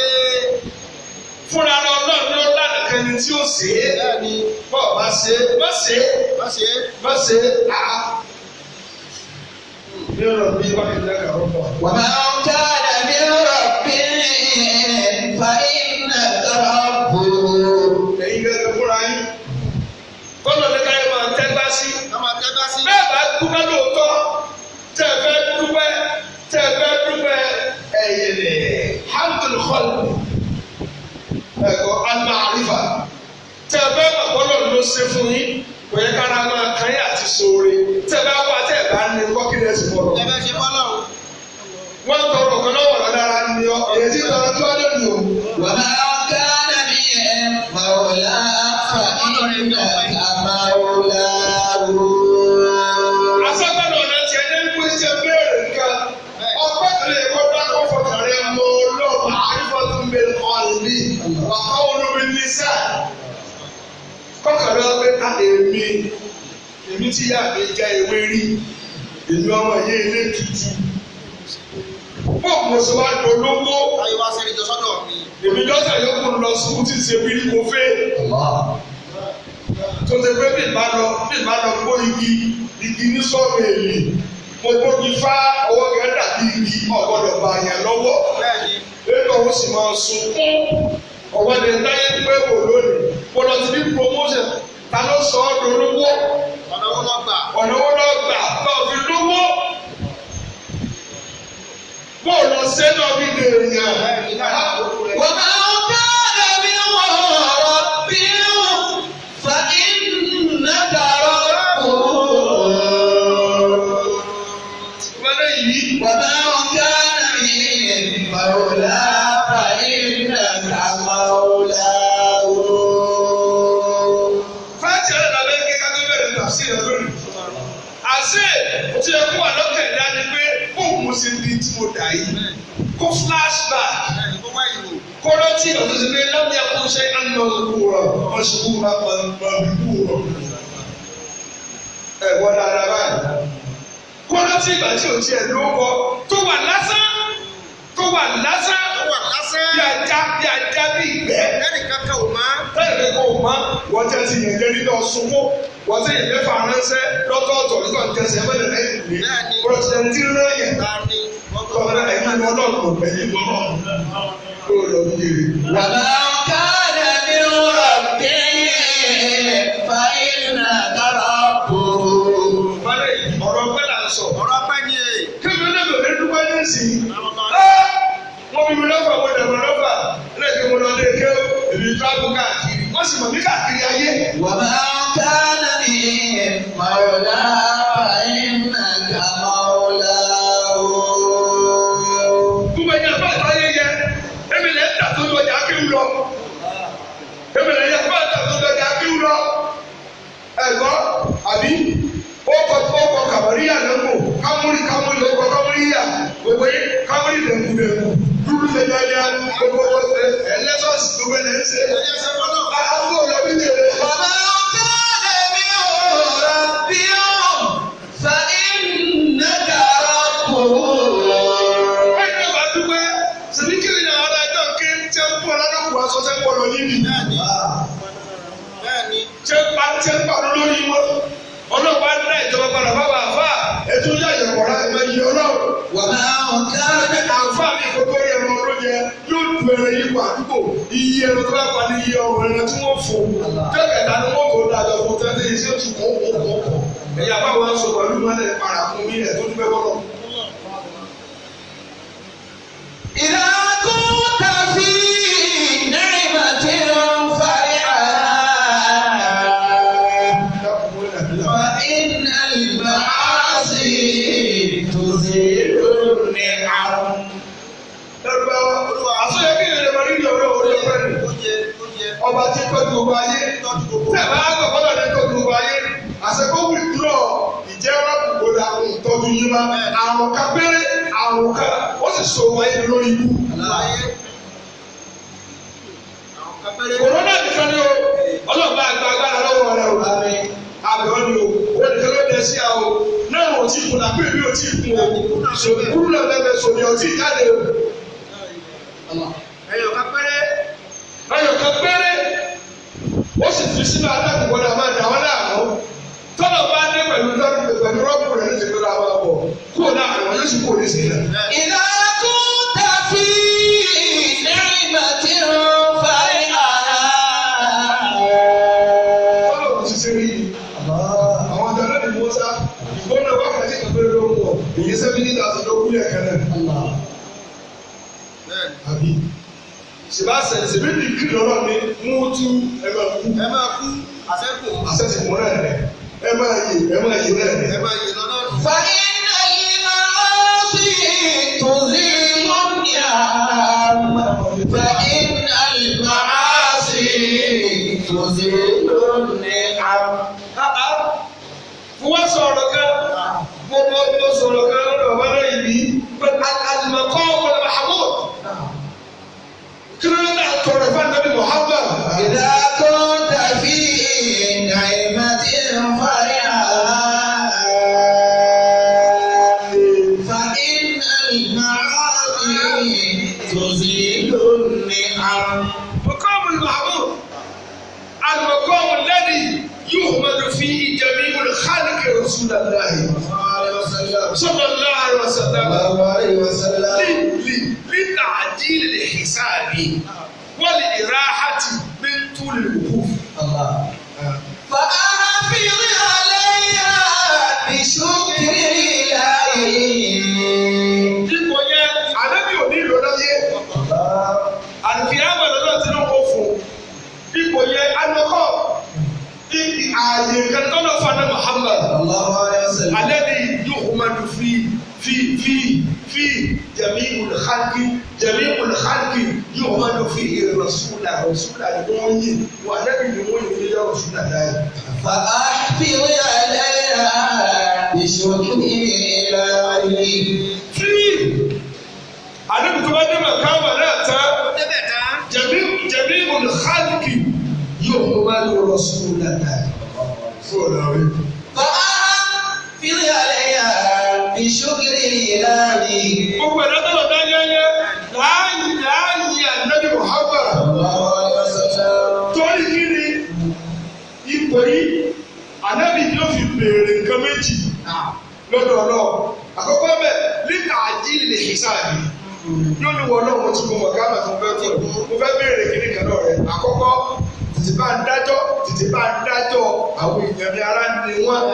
S2: fúnra lọ náà ló lánàá kan ní tí ó ṣe é bọ́ọ̀ bá ṣe é má ṣe é. Má ṣe é. Ní ọ̀rọ̀ bí wàá ní ẹ̀ka rọ́pọ̀.
S1: ومن كان من ربه فإنك ربه.
S2: Ẹ̀yin gẹ́gẹ́ fúnra yín. Kọ́lọ̀ ní káyọ̀ máa tẹ́gbá sí.
S3: Ká máa tẹ́gbá sí.
S2: Bẹ́ẹ̀ bá dúpẹ́ lóòótọ́, tẹ́ ẹ fẹ́ dúpẹ́, tẹ́ ẹ fẹ́ dúpẹ́ ẹ̀yẹ̀lẹ̀ hamdul khalq. Ẹ̀kọ́ al-ma'rifa. Tẹ́ ẹ fẹ́ mọ̀ kọ́lọ̀ ló ṣe fún yín. Kò yẹ kára máa kàn yín àti sóore. Tẹ́ ẹ bá wà tẹ́ ẹ bá ní kọ́kídẹ́sì bọ̀rọ̀.
S3: Ẹ bẹ́ ṣe fọ́lọ́run.
S2: Wọ́n tọrọ kan lọ́wọ́ lọ́dọ̀ ara ni ọ. Èyí tí tọrọ tí wọ́n lè lò.
S1: ومن كان من مولى فإنك مولاه.
S2: Asọ́gbọ́nà ọ̀nà tiẹ̀ ní kó ṣe béèrè nǹkan. Ọpẹ́ tó lè kọ́ dákọ̀ fọkàn rẹ̀ mọ́ ọlọ́run àrífọ́ tó ń bẹ ọ̀lì. Ọ̀kọ́ olómi ní sá. Kọ́kàn rẹ̀ pé ká èmi èmi tí ìyá mi jẹ́ ewé rí. Èmi ọmọ yé ilé tutù. Bóòmù mo ṣe wá dolówó.
S3: Ayé wa sẹ́ni jọ sọ́dọ̀ mi.
S2: Èmi lọ́sẹ̀ yókù lọ sùkúù tí ń ṣe bírí mo fẹ́ tó ṣe pé bí ìbá lọ bí ìbá lọ gbó igi igi ní sọ́ọ̀bù èlì mo gbógi fá ọwọ́ kẹ́ dàbí igi ọ̀gbọ́dọ̀ bá yẹn lọ́wọ́
S3: Bẹ́ẹ̀ni.
S2: lẹ́nu ọ̀hún sì máa sunkún ọ̀wọ́ ni táyé pé wò lónìí mo lọ sí ní promotion ta ló sọ ọ́ dolówó
S3: Ọ̀nà wo lọ gbà?
S2: ọ̀nà wo lọ gbà tó fi lówó bó lọ sẹ́nà mi lè yàn.
S3: Bẹ́ẹ̀ni láti àkókò rẹ̀.
S1: ومن كان من ربه فإنك ربه.
S2: Ìwọ́n yìí.
S1: ومن كان من مولى فإنك مولاه.
S2: Fáàtì ọ̀rẹ́ làbẹ́ kí ká tó bẹ̀rẹ̀ tàbí rẹ̀ lónìí. Àṣé o ti yẹ kó wà lọ́kàn ẹ̀dá ni pé bóun mo ṣe di tí mo dà yìí. Kó flashback
S3: Bẹ́ẹ̀ni kó wá ìwò.
S2: kó rántí ìgbà tó ṣe pé lábẹ́ àkóso àná kúrọ̀ ọ̀ṣùkú máa pa kúrọ̀. Ẹ gbọ́ dáadáa báyìí. Kó rántí ìgbà tí ò tiẹ̀ lówó tó wà lásán tó wà lásán
S3: Ó wà lásán.
S2: bí ajá bí ajá bí ìgbẹ́
S3: Lẹ́nì kankan ò máa.
S2: lẹ́yìn pé kò mọ́ wọ́n tẹ́ ti yẹn jẹ́ nígbà sunkún wọ́n tẹ́ yẹn mẹ́fà ránṣẹ́ lọ́tọ̀ọ̀tọ̀ nígbà tẹ̀sẹ̀ mẹ́lẹ̀ lẹ́yìn ìwé
S3: Bẹ́ẹ̀ni.
S2: pọ̀rọ̀tìdẹ̀ntì rán yẹn
S3: Ta ni? Wọ́n tó
S2: tọ́lá ẹ̀yìn ọlọ́run ẹ̀yìn ọlọ́run kó lọ bí yèrè.
S1: ومن كان من ربه فإنك ربه.
S2: Balẹ̀ ọ̀rọ̀ pẹ́ là ń sọ.
S3: Ọ̀rọ̀ pẹ́ ni èè.
S2: Kí mi náà lò lè dúpẹ́ ní ìsìn? Wọ́n bí mi lọ́fà mo dẹ̀mọ̀ lọ́fà lẹ́ẹ̀kẹ́ mo lọ lé ké èmi tíráàbù káàkiri wọ́n sì mọ̀ mí káàkiri ayé.
S1: ومن كان من مولى فإنك مولاه.
S2: Gbogbo ẹ̀yin àbá àtàyè yẹ, èmi lẹ́ ń tà tó lọ́jà kí n lọ. Èmi lẹ́ yẹ fún àtà tó lọ́jà kí n lọ. Ẹ̀gbọ́n àbí ó kọ kàmọ́ríyà lẹ́kọ̀ọ́ kámúrí kámúrí ó kọ kámúríyà gbogbo yín kámúrí dẹ̀kú dẹ̀kú dúdú lẹ́yìn gbogbo ẹlẹ́sọ̀sì gbogbo ẹ̀ lẹ́ ń ṣe.
S3: Ẹ̀yẹ ṣe fọ́lọ́.
S2: Àwọn olùbí tèrè.
S1: ومن كان من ربه فإنك ربه.
S2: Ẹ̀yin náà bá dúpẹ́, ṣèbí kiri ni àwọn adájọ́ ké tí ń pọ̀ ládùúgbò aṣọ tẹ́ ń pọ̀ lọ níbi.
S3: Bẹ́ẹ̀ni. Bẹ́ẹ̀ni.
S2: Ṣé ń pa ṣé ń pàdé lórí wọn? Ọlọ́pàá ń dá ìjọba padà báwa àfáà ètò ìyá ìyẹ̀kọ̀rá ẹ̀mọ iye ọlọ́run.
S1: ومن كان
S2: Àfáà mi kò tó ẹran olóúnjẹ yóò du ẹran yípo àdúgbò iye ẹran tó bá pa ní iye ọrùn ẹran tí wọ́n fò. Jọ́kẹ̀ta ni wọ́n kò dájọ́ fún tẹ́lẹ̀ iṣẹ́ tù kó kó kó kó. Ẹ̀yà báwa ń sọ pẹ̀lú mọ́lẹ̀ para fún mi ẹ̀ tó dúpẹ́ bọ́lọ̀.
S1: إذا كنت في نعمة فرحا فإن المعاصي تزيل النعم.
S2: Lárúbáwá, àsọyẹ kí ìrìnàjò máa rí ní ọ̀rọ̀ orí ọ̀pẹ nì.
S3: Ó yẹ ó yẹ.
S2: Ọba tí tọ́jú gbogbo ayé.
S3: Tọ́jú gbogbo.
S2: Tẹ̀ bá gbọ̀ bọ́lá ní tọ́jú gbogbo ayé. Àṣekó wìdúrọ̀ ìjẹ́ rákòkò la ń tọ́jú yín má. Àrùn kan péré, àrùn kan, ó sì so wáyé lórí ikú.
S3: Láyé. Àwọn kan péré.
S2: Kòrónà nìkan ni o, ọlọ́ọ̀bá àgbà agbára lọ́wọ́ rẹ o. Àbẹ̀ ni o, ó nìkan ló dẹ sí a o. Náà ò tí kùnà pé mi ò tí kùn o. Sòkúrú náà bẹ́ẹ̀ bẹ́ẹ̀ sòmí ò tí jáde o.
S3: Ẹyọ kan péré.
S2: Ayọ̀ kan péré ó sì fi sínú adágún gbọ́dọ̀ máa dà wọ́n láàmú. Tó nìsín náà.
S1: إذا كنت في نعمة فرحها.
S2: Ọlọ́run ti ṣe rí i. Àwọn ọ̀dọ́ náà ni Mọ́sá ìgbóná wákàtí kan péré ló ń wọ̀ èyí 70,000 ló kú lẹ́ẹ̀kan náà. Àbí ṣèbá sẹ̀ ṣèbí ní kí lọ́rọ̀ ni mú tú ẹ máa kú.
S3: Ẹ máa kú àṣẹ́kù.
S2: Àṣẹ ti mú náà rẹ̀ ẹ máa yè ẹ máa yè náà rẹ̀.
S3: Ẹ máa yè lọ́nà.
S1: فإن المعاصي تزيل النعم فإن المعاصي تزيل النعم.
S2: Mo wá sọ̀rọ̀ kan mo mo mo sọ̀rọ̀ kan lọ́dọ̀ bàbá náà yìí bí àlùmọ̀kọ́ wọlé Mahamud. Kí ló dé náà tọrọ fún Ànábì Muhammad?
S1: إذا كنت في نعمة فرحها فإن المعاصي تزيل النعم.
S2: مقام المحمود المقام الذي يحمد فيه جميع الخلق رسول الله صلى الله عليه وسلم
S1: عليه وسلم.
S2: لتعجيل الحساب والإراحة من طول الوقوف.
S1: الله. فأحفظ عليها بشكر الله.
S2: Dípò yẹn, ànábì ò ní ìlú láyé. Àlùkìyámà lọ́dọ̀ tí ló ń kó fún. Dípò yẹn, anọ́kọ̀ ààyè kan tọ́lọ̀ fún àná Muhammad.
S1: الله عليه وسلم.
S2: الذي يحمد في في في في جميع الخلق جميع الخلق يحمد فيه الرسول رسول الله والنبي ni يا رسول الله.
S1: فأحفظ عليها بشكر الله.
S2: في àdébí tó bá dé màkàmà náà tán
S3: Débẹ̀ tán.
S2: جميع الخلق يحمد رسول الله.
S1: فأحفظ عليها بشكر الله.
S2: Gbogbo ẹ̀dá tó lọ dá yẹ́yẹ́ láàyè láàyè ànábì Muhammad.
S1: الله عليه وسلم.
S2: Torí kí ni ipò yìí ànábì yóò fi béèrè nǹkan méjì lọ́dọ̀ Ọlọ́run. Àkọ́kọ́ bẹ̀ lítà àjílì hisabi yóò ní wọ Ọlọ́run mo ti kó mọ̀kámà tó fẹ́ tó mo fẹ́ béèrè kíní kan náà rẹ̀. Àkọ́kọ́ tètè bá ń dájọ́ tètè bá ń dájọ́ àwọn èèyàn mi ara ni wọ́n.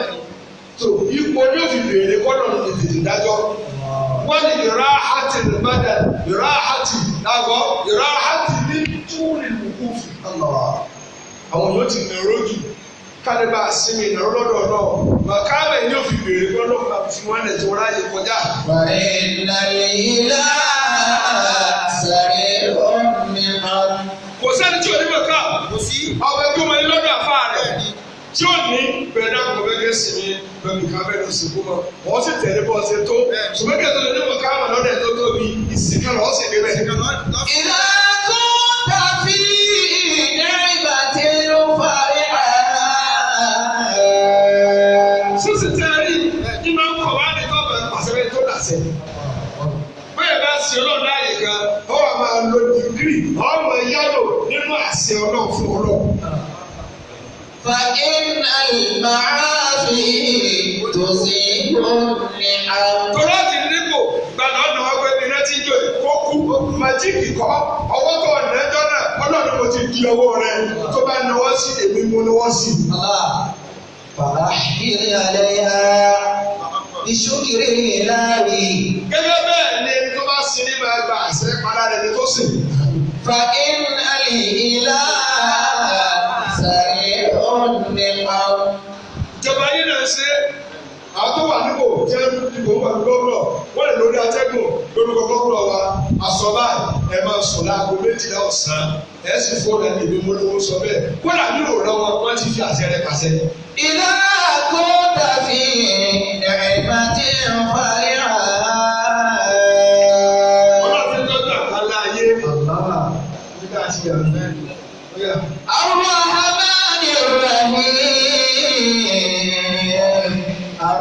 S2: Tó ipò yóò fi béèrè kọ́nà ní tètè dájọ́. Wọ́n ní ìráhàtì lùbádà ìráhàtì lágọ̀ ìráhàtì ní túlì lùkúfì. Àwọn yóò ti nàró jù kálí bá a sinmi ìnàró lọ́dọ̀ náà màkàmẹ́ ni yóò fi béèrè pé ọlọ́pàá fi wọ́n lẹ̀ tó ráyè kọjá.
S1: فإن الإله سريع النقم.
S2: Kò sẹ́ni tí ò ní mọ̀ká
S3: Kò sí.
S2: ọbẹ̀ tó mọ ní lọ́dọ̀ àfa rẹ̀ tí ò ní bẹ̀rẹ̀ náà kò bẹ́ẹ̀ kẹ́ sinmi bẹ́ẹ̀ ká bẹ́ẹ̀ lọ sìnkú mọ́ wọ́n sì tẹ̀lé bọ́ ṣe tó ṣùgbọ́n kí ẹ tó lè ní mọ̀ká mọ̀ lọ́dọ̀ ẹ̀ tó tóbi ìsìnká lọ́ọ́ sì débẹ̀.
S1: إذا كنت في نعمة فرحها.
S2: Sísì tẹ́ ẹ rí ní máa ń kọ̀ wá ní tọ́pẹ̀ pàṣẹ bẹ́ẹ̀ tó dàsẹ̀. Bẹ́ẹ̀ bá ṣe ọlọ́run láàyè kan, ó wà máa lo dìgírì, ọmọ yálò nínú àṣẹ ọlọ́run fún ọlọ́run.
S1: فإن المعاصي تزيل النعم.
S2: Tọ́lá ti nípò gbàdá ọ̀nà ọgbẹ́ mi náà ti ń jò kó kú màjíìkì kọ́ ọwọ́ tó ọ̀nà ẹjọ́ náà ọlọ́run mo ti di ọwọ́ rẹ tó bá náwó sí èmi mo náwó sí.
S1: الله. فأحفظ عليها بشكر الله.
S2: Gẹ́gẹ́ bẹ́ẹ̀ ni ẹni tó bá sin ní máa gba àṣẹ padà rẹ̀ ni tó sìn.
S1: فإن الإله سريع النقم.
S2: Ìjọba yìí náà ṣe àwọn tó wà nípò jẹ́ ipò ń pẹ̀lú gómìnà wọ́n lè lórí atẹ́gùn lórúkọ gómìnà wa aṣọ báyìí ẹ máa sùn láago 12 ọ̀sán ẹ sì fóònù ẹni ìlú mọ́lówó sọ bẹ́ẹ̀ kódà nínú òrànwọ́ wọ́n ti fi àṣẹ rẹ̀ pàṣẹ.
S1: إذا كنت في نعمة فرحها.
S2: Ọlọ́run ti ń tọ́jú àgbáńlá ayé nígbà tí yàrá náà ó yà.
S1: الرحمن الرحيم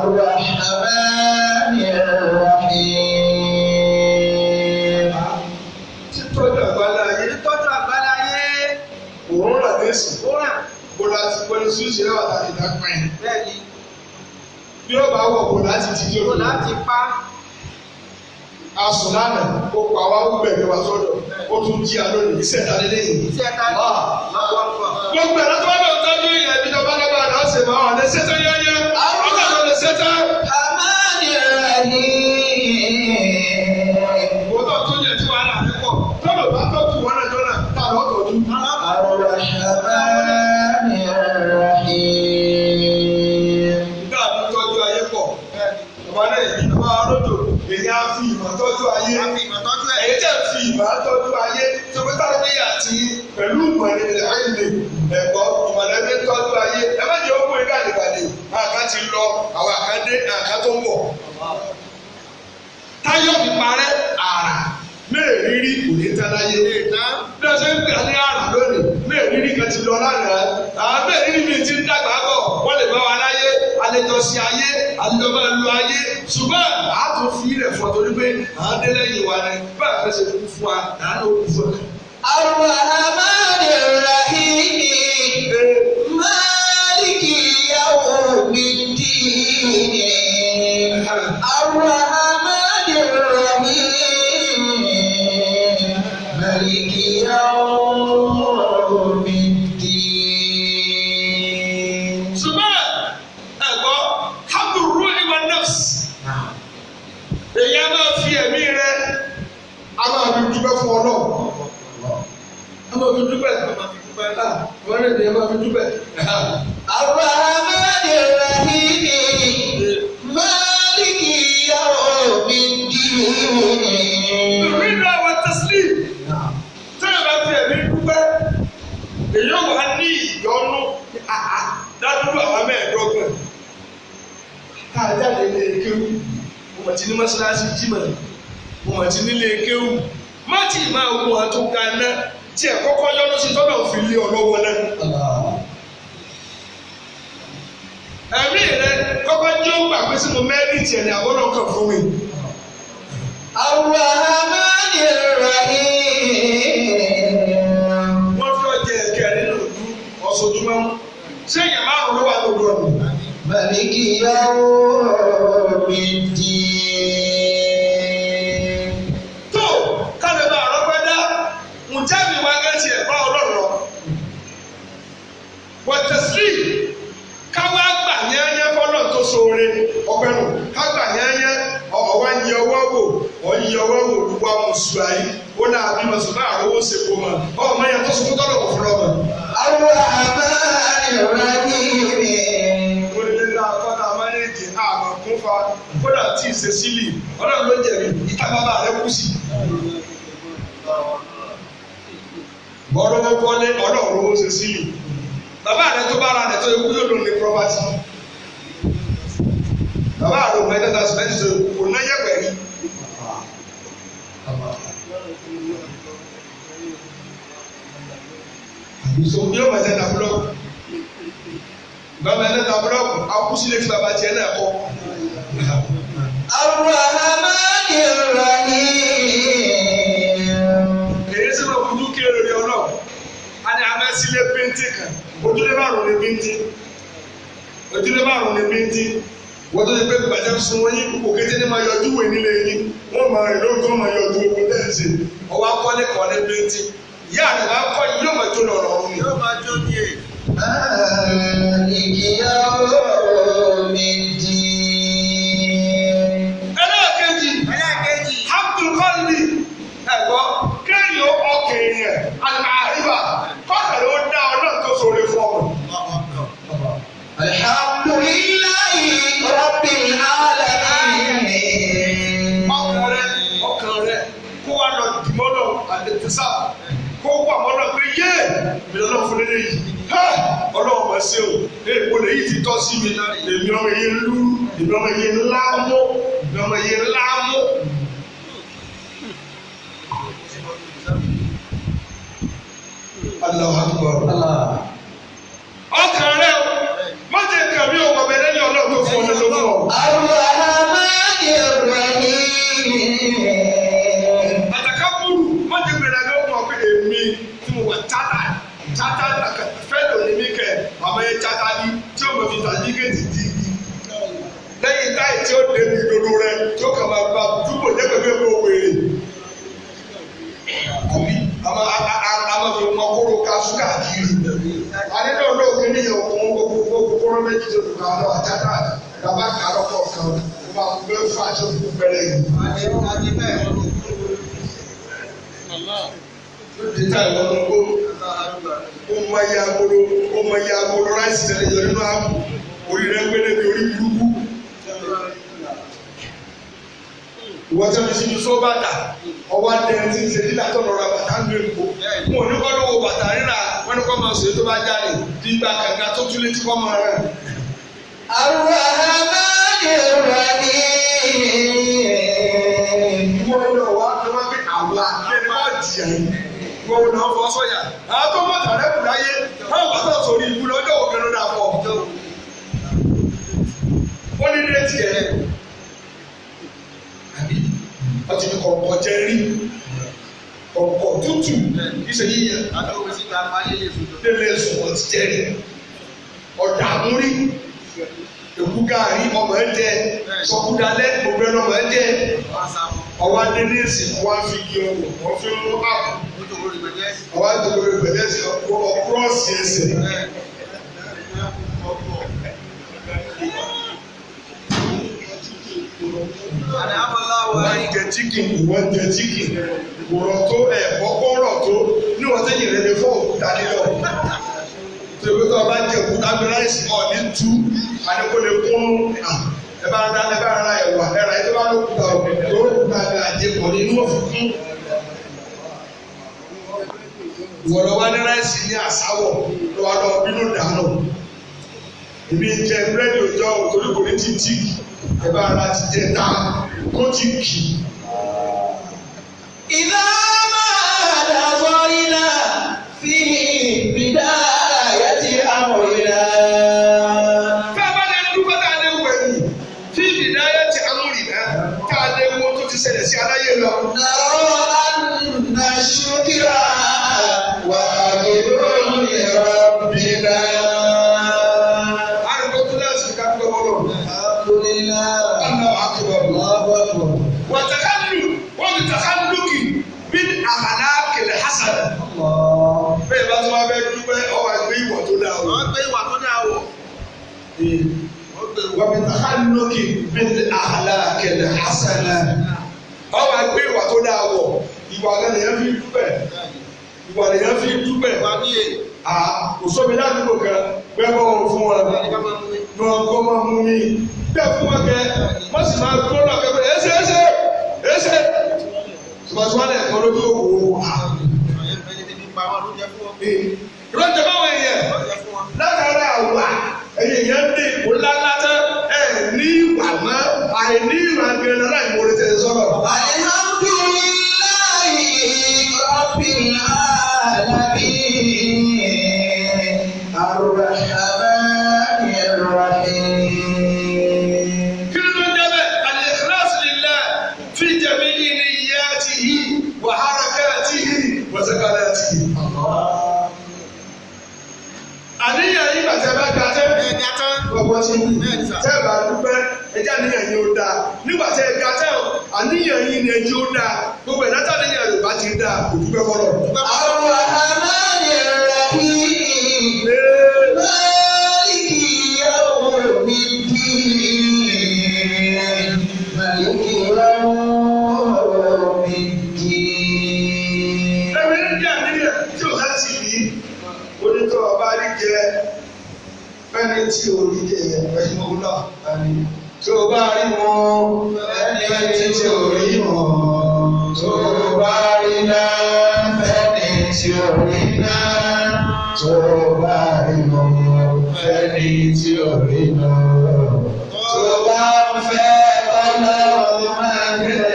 S1: الرحمن الرحيم.
S2: Títọ́jú àgbáńlá ayé
S3: Títọ́jú àgbáláyé.
S2: òun rà lẹ́sìn
S3: Ó ràn.
S2: bó láti bó ní ṣúṣe náà tàbí ìdápẹ́.
S3: Bẹ́ẹ̀ni.
S2: Bí ó bá wọ̀ bó láti ti dé
S3: Kò
S2: òun
S3: láti pa.
S2: Asùn lánàá, ó pa wá ó gbẹ̀mí wa sọ́dọ̀, ó tún jí a lónìí, iṣẹ́ ta lélẹ́yìn.
S3: Iṣẹ́ ta ni?
S2: Gbogbo ẹ̀rọ tó bá bẹ̀rù tọ́jú ìyẹn ibi tó bá lágbára náà ṣe máa wà ní ṣẹ́tẹ́ yẹ́yẹ́. Ọkàn ló lè ṣẹ́tẹ́.
S1: الرحمن الرحيم.
S2: Wọ́n tó tún yẹ tí wàhálà rẹ̀ pọ̀. Tọ́lọ̀ bá tọ́jú wọn náà jọ́nà tá a lọ́ tọ́jú.
S1: الرحمن الرحيم.
S2: Nígbà tó tọ́jú ayé pọ̀. Bàbá náà yìí bàbá arójò èyí á fi ìmọ̀ tọ́jú ayé.
S3: A fi ìmọ̀ tọ́jú ẹ̀.
S2: Èyí tẹ̀ fi ìmọ̀ tọ́jú ayé tó pé táwọn bí àti pẹ̀lú ìmọ̀ ìrìnlẹ̀ ẹ̀kọ́ ìmọ̀lẹ́bí tọ́jú ayé. Ẹ má jẹ́ ó kó ikú àdìgbàdì. Àká ti lọ, àwọn àká dé, àká tó ń bọ̀. Táyọ̀ fi parẹ́ àrà mẹ́ẹ̀rírí kò ní tán láyé. Bí a ṣe ń pè ní àrà lónìí, mẹ́ẹ̀rírí kan ti lọ lánàá. Àwọn mẹ́ẹ̀rírí mi ti ń dàgbà bọ̀, wọ́n lè bá wa láyé, àlejò sí ayé, àlejò máa lu ayé. Ṣùgbọ́n a tún fi ilẹ̀ fún ọ torí pé à ń dé lẹ́yìn wa ni bá a fẹ́ ṣe kú fún wa, à ń lò kú fún wa.
S1: الرحمن الرحيم. مالك يوم الدين. الرحمن الرحيم. مالك يوم الدين.
S2: Ṣùgbọ́n ẹ̀gbọ́n, hamdu ruhi wa nafs. Èyí á máa fi ẹ̀mí rẹ̀, a máa fi dúpẹ́ fún Ọlọ́run. A máa fi dúpẹ́. Wọ́n lè dè é máa fi dúpẹ́.
S1: الرحمن الرحيم. مالك يوم الدين.
S2: Ìrìnà wa tẹ́sílì. Tẹ́lẹ̀ bá fi ẹ̀mí dúpẹ́, èyí ò wá ní ìyọnu àhá ládùúgbò àwọn mẹ́ẹ̀ẹ́dọ́gbọ̀n. Ká a jáde ilé kéwú, mo mọ̀ tí ní mọ́ṣáláṣí jímọ̀, mo mọ̀ tí nílé kéwú. Má tì máa wo àwọn tó ga ná tí ẹ̀ kọ́kọ́ yọnu sí tọ́lọ̀ fi lé ọ lọ́wọ́ náà. Ẹ̀mí rẹ kọ́kọ́ jẹ́ ó gbà pé sí mo mẹ́rìtì ẹ̀ ní àbọ̀dọ̀ kan fún mi.
S1: الرحمن الرحيم.
S2: Wọ́n fi ọjà ẹ̀kẹ́ nínú ìlú ọ̀ṣọ́júmọ́. Ṣé èèyàn márùn-ún ló wà lójú ọ̀nà?
S1: مالك يوم الدين.
S2: Tó káfíń bá ọ̀rọ̀ pẹ́ dá, ǹjẹ́ mi wá gẹ́tì ẹ̀ bá ọlọ́run lọ? Wọ̀tẹ̀sílì káwá gbà yẹ́nyẹ́ fọ́lọ́ tó ṣoore ọpẹ́ nù ká gbà yẹ́nyẹ́ ọ̀wá ń yẹ ọwọ́ wò ọ̀ ń yẹ ọwọ́ wò wá mùsùlùmí ó náà bí mùsùlùmí àrówó ṣe kó mọ̀ ọmọ yẹn tó sunkún tọ́lọ̀ kò fún ọmọ.
S1: الرحمن الرحيم.
S2: Onílé ńlá akọ́ta mánéèjì àmọ̀ kún fa kódà tí ì ṣe sílì ọlọ́run ló jẹ̀bi ìta bàbá rẹ̀ kú sí. Bọ́lọ́wọ́ kọ́lé ọlọ́run ló ṣe sílì. Bàbá rẹ̀ tó bá ra rẹ̀ tó ikú yóò dùn ní property. Bàbá rẹ̀ òun ẹ̀dá sìmẹ́ntì tó ikú kò ná yẹ̀pẹ̀ rí. Ìṣòwò yóò máa ṣe ta búlọ́ọ̀kù. Bàbá ẹ̀dá ta búlọ́ọ̀kù, akúsílẹ̀ tí bàbá tiẹ̀ náà kọ́.
S1: الرحمن الرحيم.
S2: Èyí sì máa fojú kéré lórí ọlọ́run. A ní abẹ́sílẹ̀ péńtì kan, ojúlé márùn-ún ní péńtì. Ojúlé márùn-ún ní péńtì. Wọ́n tó ti pé gbàjẹ́ sun wọ́n yín kò kété ní máa yọjú wò nílé yín. Wọ́n máa rìn lóòótọ́ wọ́n máa yọjú ogun tẹ́ǹsì. Ọwọ́ akọ́lé kan ní péńtì. Ìyá rẹ̀ máa kọ́ yìí yóò máa jó lọ ọ̀run ni.
S3: Yóò máa jó ní èyí.
S1: مالك يوم الدين.
S2: Ẹlẹ́ẹ̀kejì,
S3: Ẹlẹ́ẹ̀kejì.
S2: Abdul Qalbi ẹ̀gbọ́ kéèyàn ọkàn èèyàn àlàáríbà kọ́kàn ló dá ọlọ́run tó ṣoore fún ọmọ.
S1: الحمد لله رب العالمين.
S2: Ọkàn rẹ ọkàn rẹ kó wá lọ dìmọ́lọ̀ àdètèsà kó wà mọ́lọ̀ pé yé mi lọ́lọ́ fún lélẹ́ yìí. Ha! Ọlọ́run mọ̀ sí o, èèpo lèyí ti tọ́ sí mi, èmi ọmọ yìí ń lú, èmi ọmọ yìí ń lámú, èmi ọmọ yìí ń lámú. Allahu Akbar.
S1: Allah.
S2: Ọkàn rẹ o, má jẹ́ kàmí o, ọbẹ̀ lẹ́yìn ọlọ́run tó fún ọ ní ló fún ọ.
S1: Ar-Rahman Ar-Rahim.
S2: Àtàkàbùrù má jẹ́ gbẹ̀rẹ̀ ló mọ̀ pé èmi tí mo wà chata chata fẹ́lò ní mí kẹ̀ àmọ́ ẹ chata ní tí ó mọ̀ fi tàyíkèjì di igi. Lẹ́yìn táyì tí ó débi ìdodo rẹ tí ó kà máa gba dúpọ̀ jẹ́ pẹ̀lú bí epo wèrè. Àbí a máa fi wọn kóró kaṣú káàkiri. Adédọ̀ olóògbé ní òkun òkun kóró méjì tó kù káwọn àjàtà bàbá kàrọ̀ kọ̀ọ̀kan ó máa gbé fún àti òkú bẹ̀rẹ̀ yìí. Dètà ìwọ̀n ló gbó. Ó mọ iye agolo ó mọ iye agolo ráìsì tẹ̀lé yọ nínú àpò orí rẹ̀ gbé débi orí burúkú. Ìwọ́n tẹ́ fi síbi só bàtà ọwọ́ adẹ́rẹ́ tí ń ṣe nígbà tó lọ ra bàtà ń lo èkó. Mo ò ní kọ́ lówó bàtà rírà wọ́n ní kọ́ máa sọ èyí tó bá jáde bí gba kànga tó tún létí kọ́ máa rẹ̀.
S1: الرحمن الرحيم
S2: Ìwọ lọ wá ló wá pé àwa ẹni wá jìyà yìí. Ìwọ náà fọ́ sọ́yà. Àwọn tó mọ̀ tàrẹ́ kù láyé táwọn bá tọ̀ sórí ìbú lọ́jọ́ òkè ló dà pọ̀. Ó ní déètì ẹ̀. Àbí ọtí fi kọ̀ọ̀kọ̀ jẹ rí. Kọ̀ọ̀kọ̀ tútù kì í ṣe yíyan. Délé sùn ọtí jẹ rí. Ọ̀dààmú rí. Èkú gaari ọmọ ẹ jẹ. Sọkúdalẹ́ gbogbo ẹ lọmọ ẹ jẹ. Ọwọ́ adé ní ìsìn wọ́n á fi igi ọwọ́ wọ́n fi mú àpò. Ọwọ́ adé lórí pẹ̀lẹ́sì ọkúrọ́ọ̀sì ẹsẹ̀. Wọ́n jẹ chicken wọ́n jẹ chicken kò rọ̀ tó ẹ̀ kọ́kọ́ rọ̀ tó níwọ̀n tẹ́yìn rẹ̀ lè fọ́ òkúta nílọ. Tó o tó o bá jẹ òkúta bí ráìsì ọ̀ ní tú àdókò lè kún ẹ bá ra ẹ bá ra ẹ̀wà ẹ ra ẹ tó bá lókùúta ò tó lókùúta bí àjẹpọ̀ ní inú òfin kún. Ìwọ̀lọ́ wá ní ráìsì ní àsáwọ̀ lọ́wọ́ lọ bínú dànù. Èmi jẹ búrẹ́dì òjò torí kò ní ti tíìkì ẹ bá ra ti jẹ tá kó ti kì.
S1: إذا ما نظرنا في بداية أمرنا
S2: Tá a bá lè dúpẹ́ tá a lè wẹ̀yìn tí ìdáyà ti amúrì náà tá a lè wo tó ti ṣẹlẹ̀ sí aláyé lọ.
S1: نرى أن الشكر واجب لربنا
S2: Àrùkọ tó náà sì ká dúpẹ́ bọ́lọ̀.
S1: الحمد لله
S2: Allahu akbar.
S1: الله أكبر
S2: Wàtàkàlù wọ́n ti tàkàlùkì bí àkàlàkì hasana.
S1: الله
S2: Bẹ́ẹ̀ bá tún wá bẹ́ẹ̀ dúpẹ́ ọwọ́ àgbé ìwà tó dáa o. Wọ́n ti tàkàlùkì bí àkàlàkì hasana. Ọwọ́ àgbé ìwà tó dáa wọ̀. Ìwà kan lèyàn fi dúpẹ́. Ìwà lèyàn fi dúpẹ́. À kò sómi ládùúgbò kan bẹ́ẹ̀ bọ́ wọn fún wọn. Ní wọn kọ́ máa mú mi. Bẹ́ẹ̀ fún wọn kẹ, wọ́n sì máa gbóná kẹ́kọ̀ọ́ ẹsẹ̀ ẹsẹ̀ ẹsẹ̀. Tùmọ̀tùmọ̀ náà ẹ̀kọ́ lójú òwò à. Ìrọ̀jẹ̀ báwọn èèyàn látara àwà ẹ̀yìn èèyàn ní ipò ńláńlá tán ẹ̀ ní ìwà mọ́ àìní ìwà gẹ̀rẹ́ láì mú orí tẹ̀sán sọ̀rọ̀.
S1: الحمد لله رب العالمين الرحمن الرحيم
S2: Kí ló ń jẹ́ bẹ́ẹ̀? Al-ikhlas lillah fi jami'i niyyatihi wa harakatihi wa sakanatihi. Àníyàn yìí bàtẹ́ bá ga tẹ́ gbogbo ti wù tẹ́ bá dúpẹ́ ẹjẹ́ àníyàn yìí ó dáa nígbà tẹ́ ẹ ga tẹ́ o àníyàn yìí ni ẹjẹ́ ó dáa gbogbo ẹ̀dá tí àníyàn Yorùbá ti dáa kò dúpẹ́ fọlọ́.
S1: الرحمن الرحيم مالك يوم الدين مالك يوم الدين
S2: Ẹ̀mí ní jẹ́ àníyàn tí ò láti ní onítọ̀ ọba rí jẹ fẹ́ni tí ò rí jẹ ẹ̀yìn òwúlọ̀ tí o bá rí wọn
S1: Fẹ́ni tí ò rí mọ̀, tó bá rí náà. Fẹ́ni tí ò rí náà, tó bá rí mọ̀. Fẹ́ni tí ò rí mọ̀, tó bá ń fẹ́ Ọlọ́run máa kẹ́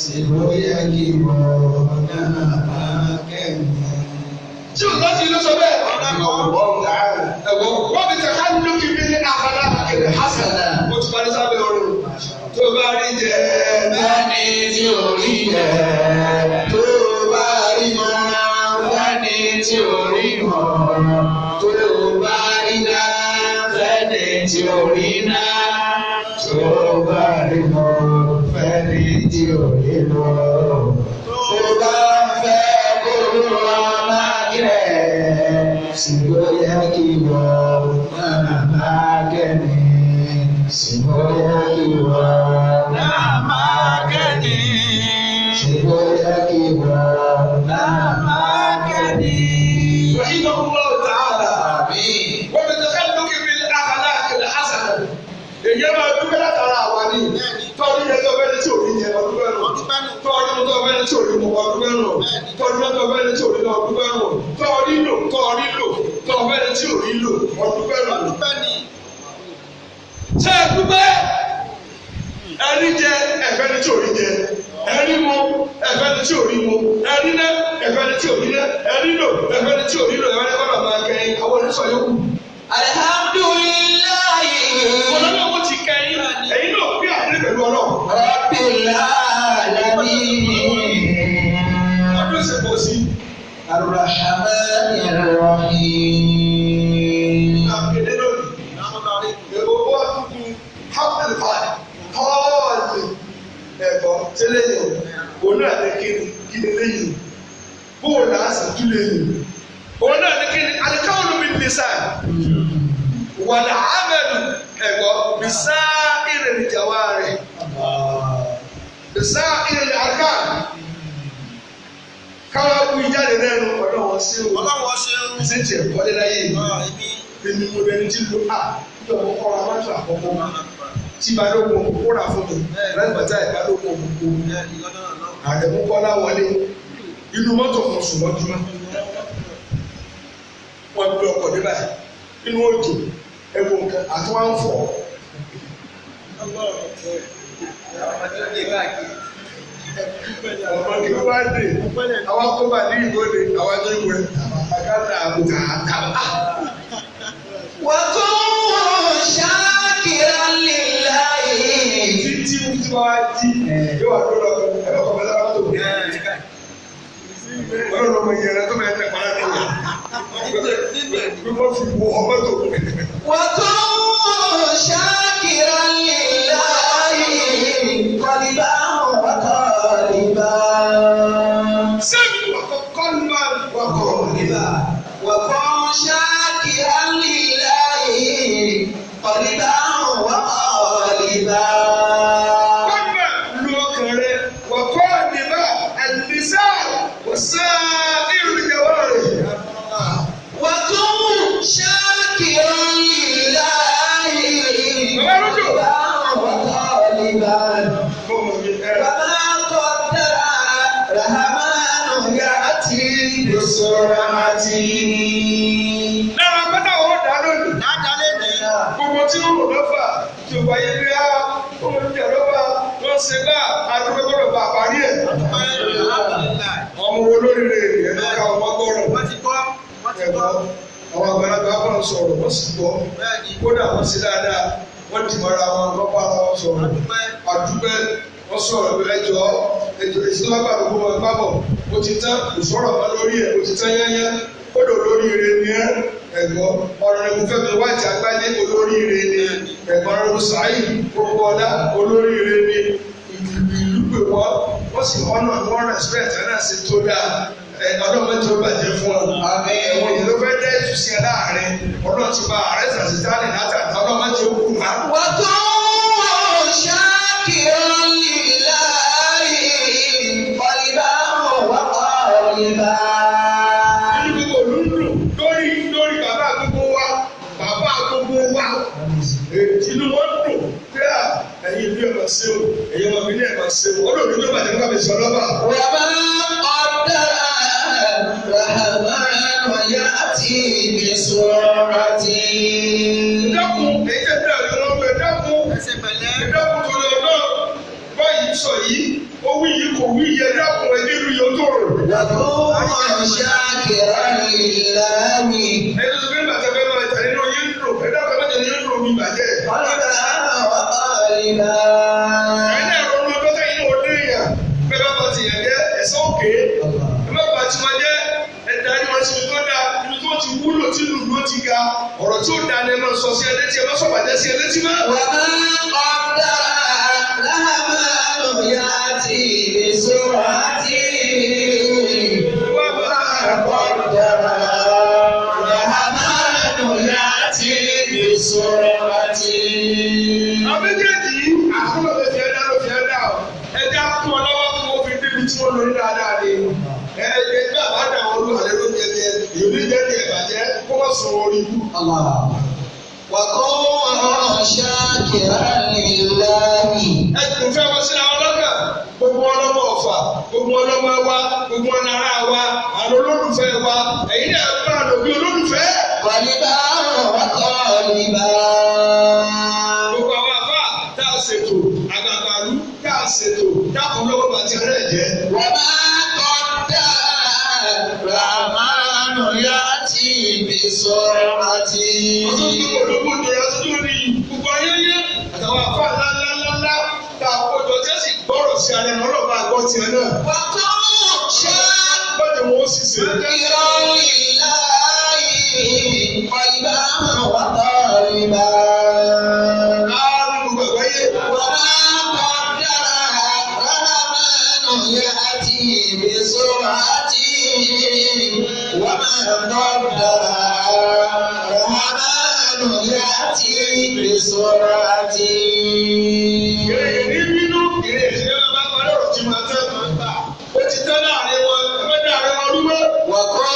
S1: sí bóyá kí wọ́n náà máa kẹ́ mi.
S2: tí o láti ló sọ bẹ́ẹ̀. Ẹ̀wọ̀n wọ́n fi tẹ̀ka lókè bí ní àkàlà àkèlè hasana. Mo ti parí sábẹ́ ọ̀run. Tó bá rí jẹ
S1: Fẹ́ni tí ò rí jẹ, tó bá rí mọ̀. Fẹ́ni tí ò rí mọ̀, tó bá rí náà. Fẹ́ni tí ò rí náà, tó bá rí mọ̀. Fẹ́ni tí ò rí lọ. Tó bá fẹ́ kó wá máa kẹ́ ṣùgbọ́n yẹ kí wọ́n náà máa kẹ́ni. Ṣùgbọ́n yẹ kí wọ́n náà máa kẹ́ni. Ṣùgbọ́n yẹ kí wọ́n náà máa kẹ́ni.
S2: رحمه الله تعالى
S1: Àmín.
S2: وبتخلق بالأخلاق الحسنة. Èyí máa dúpẹ́ látara àwa ni tọ́jú yẹn tó fẹ́ni tí ò rí yẹn ọdún bẹ́ẹ̀ nù, tọ́jú tó fẹ́ni tí ò rí mu ọdún bẹ́ẹ̀ nù, tọ́jú tó fẹ́ni tí ò rí ọdún bẹ́ẹ̀ nù, tọ́rí lò tọ́rí lò tọ́ fẹ́ni tí ò rí lò ọdún bẹ́ẹ̀ nù. Ṣé ẹ dúpẹ́? Ẹni jẹ ẹ̀fẹ́ ni tí ò rí jẹ, ẹni mu ẹ̀fẹ́ ni tí ò rí mu, ẹni ná ẹ̀fẹ́ ni tí ò rí ná, ẹni lò ẹ̀fẹ́ ni tí ò rí lò, ẹ̀fẹ́ ni kọ́nà máa kẹ́yìn àwọn oníṣọ́ yòókù.
S1: Alhamdulillahi
S2: Ọlọ́run ó ti kẹ́yìn, ẹ̀yin náà pé àdé pẹ̀lú Ọlọ́run.
S1: Rabbil alamin.
S2: Ọdún ṣe pọ̀ sí.
S1: Arrahmanir Rahim.
S2: Àpèdé lónìí. Èrò wá kúkú Hamilton Tọ́ọ̀lì ẹ̀kọ́ tẹ́lẹ̀ yìí o. Òun náà ní kíni kí ni léyìí o. Bóòlù á sì tún léyìí o. Òun náà ní kíni alikawulu mi nìsa. Wàlẹ̀ amẹ́lù ẹ̀kọ́ bisá ìrìn ìjàwá rẹ̀. Bisá ìrìn àká. Káwá wí jáde lẹ́nu ọlọ́wọ́n sí o.
S3: Ọlọ́wọ́ ṣeun.
S2: Ṣé tiẹ̀ kọ́lé láyé yìí?
S3: Èmi.
S2: Èmi mo bẹni tí lo a níjọ mo kọ́ra mọ́tò àkọ́kọ́ tí balógun òkú rà fún mi láti bàtà ìbalógun òkú àrẹ̀mú kọ́lá wọlé inú mọ́tò kan sùn lọ́júmọ́ wọ́n gbé ọkọ̀ dé báyìí inú òjò ẹ̀wọ̀n nǹkan àti wọ́n ń fọ̀ ọmọ kí wọ́n bá dé àwọn akóbá ní ìwọ́de àwọn tó ń wẹ̀ àkàtà àbùkà àkàtà.
S1: Wa kun shakiran lillahi.
S2: Títí tí wọ́n á jí yóò wá lọ́dọ̀ ẹ̀rọ kọ̀ọ̀kan lára tó. Ọlọ́run ọmọ ìyẹn rẹ tó bẹ̀rẹ̀ tẹ̀ pàrọ̀ tó yẹ. Bí wọ́n fi wo ọmọ tó.
S1: Wa kun shakiran lillahi. Qalban wa qaliban.
S2: Sẹ́mi wàkọ̀ kọ́lùmá wàkọ̀ níbà.
S1: Wa kun shakiran lillahi. Qalban wa qaliban.
S2: Kọ́lùmá lu ọkàn rẹ wàkọ̀ níbà àlùsá wàsá ìrìnàwó rẹ̀.
S1: وكن شاكرا لله قلبا وقالبا
S2: Bọ́mọ̀ mi ẹ̀.
S1: وما قدر رحمن يأتي بسرعة.
S2: Lára pátá ò dá lónìí. Gbogbo tí ó rò lọ́fà tí ó wáyé bí á ó ń jẹ lọ́fà wọ́n ṣe bá àdúgbò gbọ́dọ̀ bá parí ẹ̀. Ọmọ wo lórí rẹ̀ ẹ̀ ló ká ọmọ gbọ́rọ̀. Ẹ̀gbọ́n àwọn àgbàlagbà kan sọ̀rọ̀ wọ́n sì gbọ́. Kódà wọ́n sí dáadáa wọ́n dì mọ́ra wọn wọ́n bá ara wọn sọ̀rọ̀. Àdúpẹ́ wọ́n sọ̀rọ̀ pé ẹjọ́ ẹjọ́ èsì tó bá gbàgbọ́ kó máa gbàbọ̀. Ó ti tán kò sọ̀rọ̀ mọ́ lórí ẹ̀ ó ti tán yányá. Kódà olóríire ni ẹ́ ẹ̀gbọ́n ọ̀rẹ́gun Fẹ́mi Wáìtì Agbájé olóríire ni ẹ̀gbọ́n ọ̀rẹ́gun Sàáyì gbogbo ọ̀dá olóríire ni ìlú pè wọ́n wọ́n sì ọ̀nà wọ́n respect ẹ̀ náà sì tó dáa ẹ̀ ọlọ́mọ tó bàjẹ́ fún ọ. Ẹ̀wọ̀n yìí ló fẹ́ dẹ́ ìtúsí ẹ láàrin ọlọ́run ti bá ààrẹ sàṣetánì látàdá ọlọ́mọ tí ó kù má.
S1: وكن شاكرا لله قلبا وقالبا.
S2: Nínú gbogbo olúndùn lórí lórí bàbá gbogbo wa bàbá gbogbo wa inú wọn dùn pé à ẹ̀yin ìlú ẹ̀ máa ṣe o ẹ̀yin ọmọ mi ní ẹ̀ máa ṣe o ọlọ́run ló bàjẹ́ nípa mi sọ lọ́ba.
S1: وما قدر رحمن يأتي بسرعة.
S2: Dákun èyí tẹ̀ bí àlọ́ wọn bẹ̀ dákun dákun tó lọ náà báyìí sọ yìí ó wí yìí kò wí yẹ dákun ẹ̀ nílùú yóò tó rò.
S1: وكن شاكرا لله
S2: Ẹni tó fi ń bàtẹ́ fẹ́ máa jà nínú yín dùn ẹ dákun ẹ má jẹ́ yín dùn mi bàjẹ́.
S1: قلبا وقالبا.
S2: Ẹ̀yin náà ronú ọjọ́ sẹ́yìn náà ó dé yàn bẹ́ẹ̀ bá ba ti yàn jẹ́ ẹ̀sán òkè. Ẹ má ba tiwọn jẹ́ ẹ darí wọn síbi tó dáa ibi tó ti wúlò tí lùlù ó ti ga ọ̀rọ̀ tí ó da ni ẹ máa sọ sí ẹ létí ẹ má sọ bàjẹ́ sí ẹ létí mọ́.
S1: وما قدر رحمن يأتي
S2: tí wọ́n lọ ní dáadáa ni. Ẹ ẹ bí àbádà wọn ló àlẹ́ ló jẹjẹ èyí jẹ́ ní ẹ̀bàjẹ́ kó má sọ orí ibú.
S1: وكن شاكرا لله.
S2: Ẹ kò fẹ́ wọn síra wọn lọ́kàn. Gbogbo ọlọ́mọ Ọ̀fà, gbogbo ọlọ́mọ wa, gbogbo ọ̀nàrà wa, àwọn olólùfẹ́ wa, ẹ̀yin náà bá a lò bí olólùfẹ́.
S1: قلبا وقالبا.
S2: Gbogbo àwọn àfà tá a ṣètò àgbàgbàlú tá a ṣètò dákun lọ́wọ́ bá ti rẹ̀ jẹ́.
S1: وما قدر الرحمن يأتي بسرعة.
S2: Ọdún tó ológun ni aṣojú ní gbogbo ayẹyẹ àtàwọn àfà ńláńláńlá tá a kójọ tí a sì gbọ́rọ̀ sí alẹ́ náà ọlọ́ba àgbọ̀ tiẹ̀ náà.
S1: وكن
S2: Bọ́dẹ̀ wọn ó sì ṣe.
S1: شاكرا لله قلبا وقالبا.
S2: Láàárín gbogbo àgbáyé.
S1: وما قدر الرحمن يأتي بسرعة. وما قدر الرحمن يأتي بسرعة.
S2: Ìrè ní bínú, ìrè ìṣẹ́ máa bá parí ọ̀rọ̀ tí máa tẹ́. Ó ti tẹ́ láàrin wọn, ẹ fẹ́ dáàrin wọn rú mọ́.
S1: وكن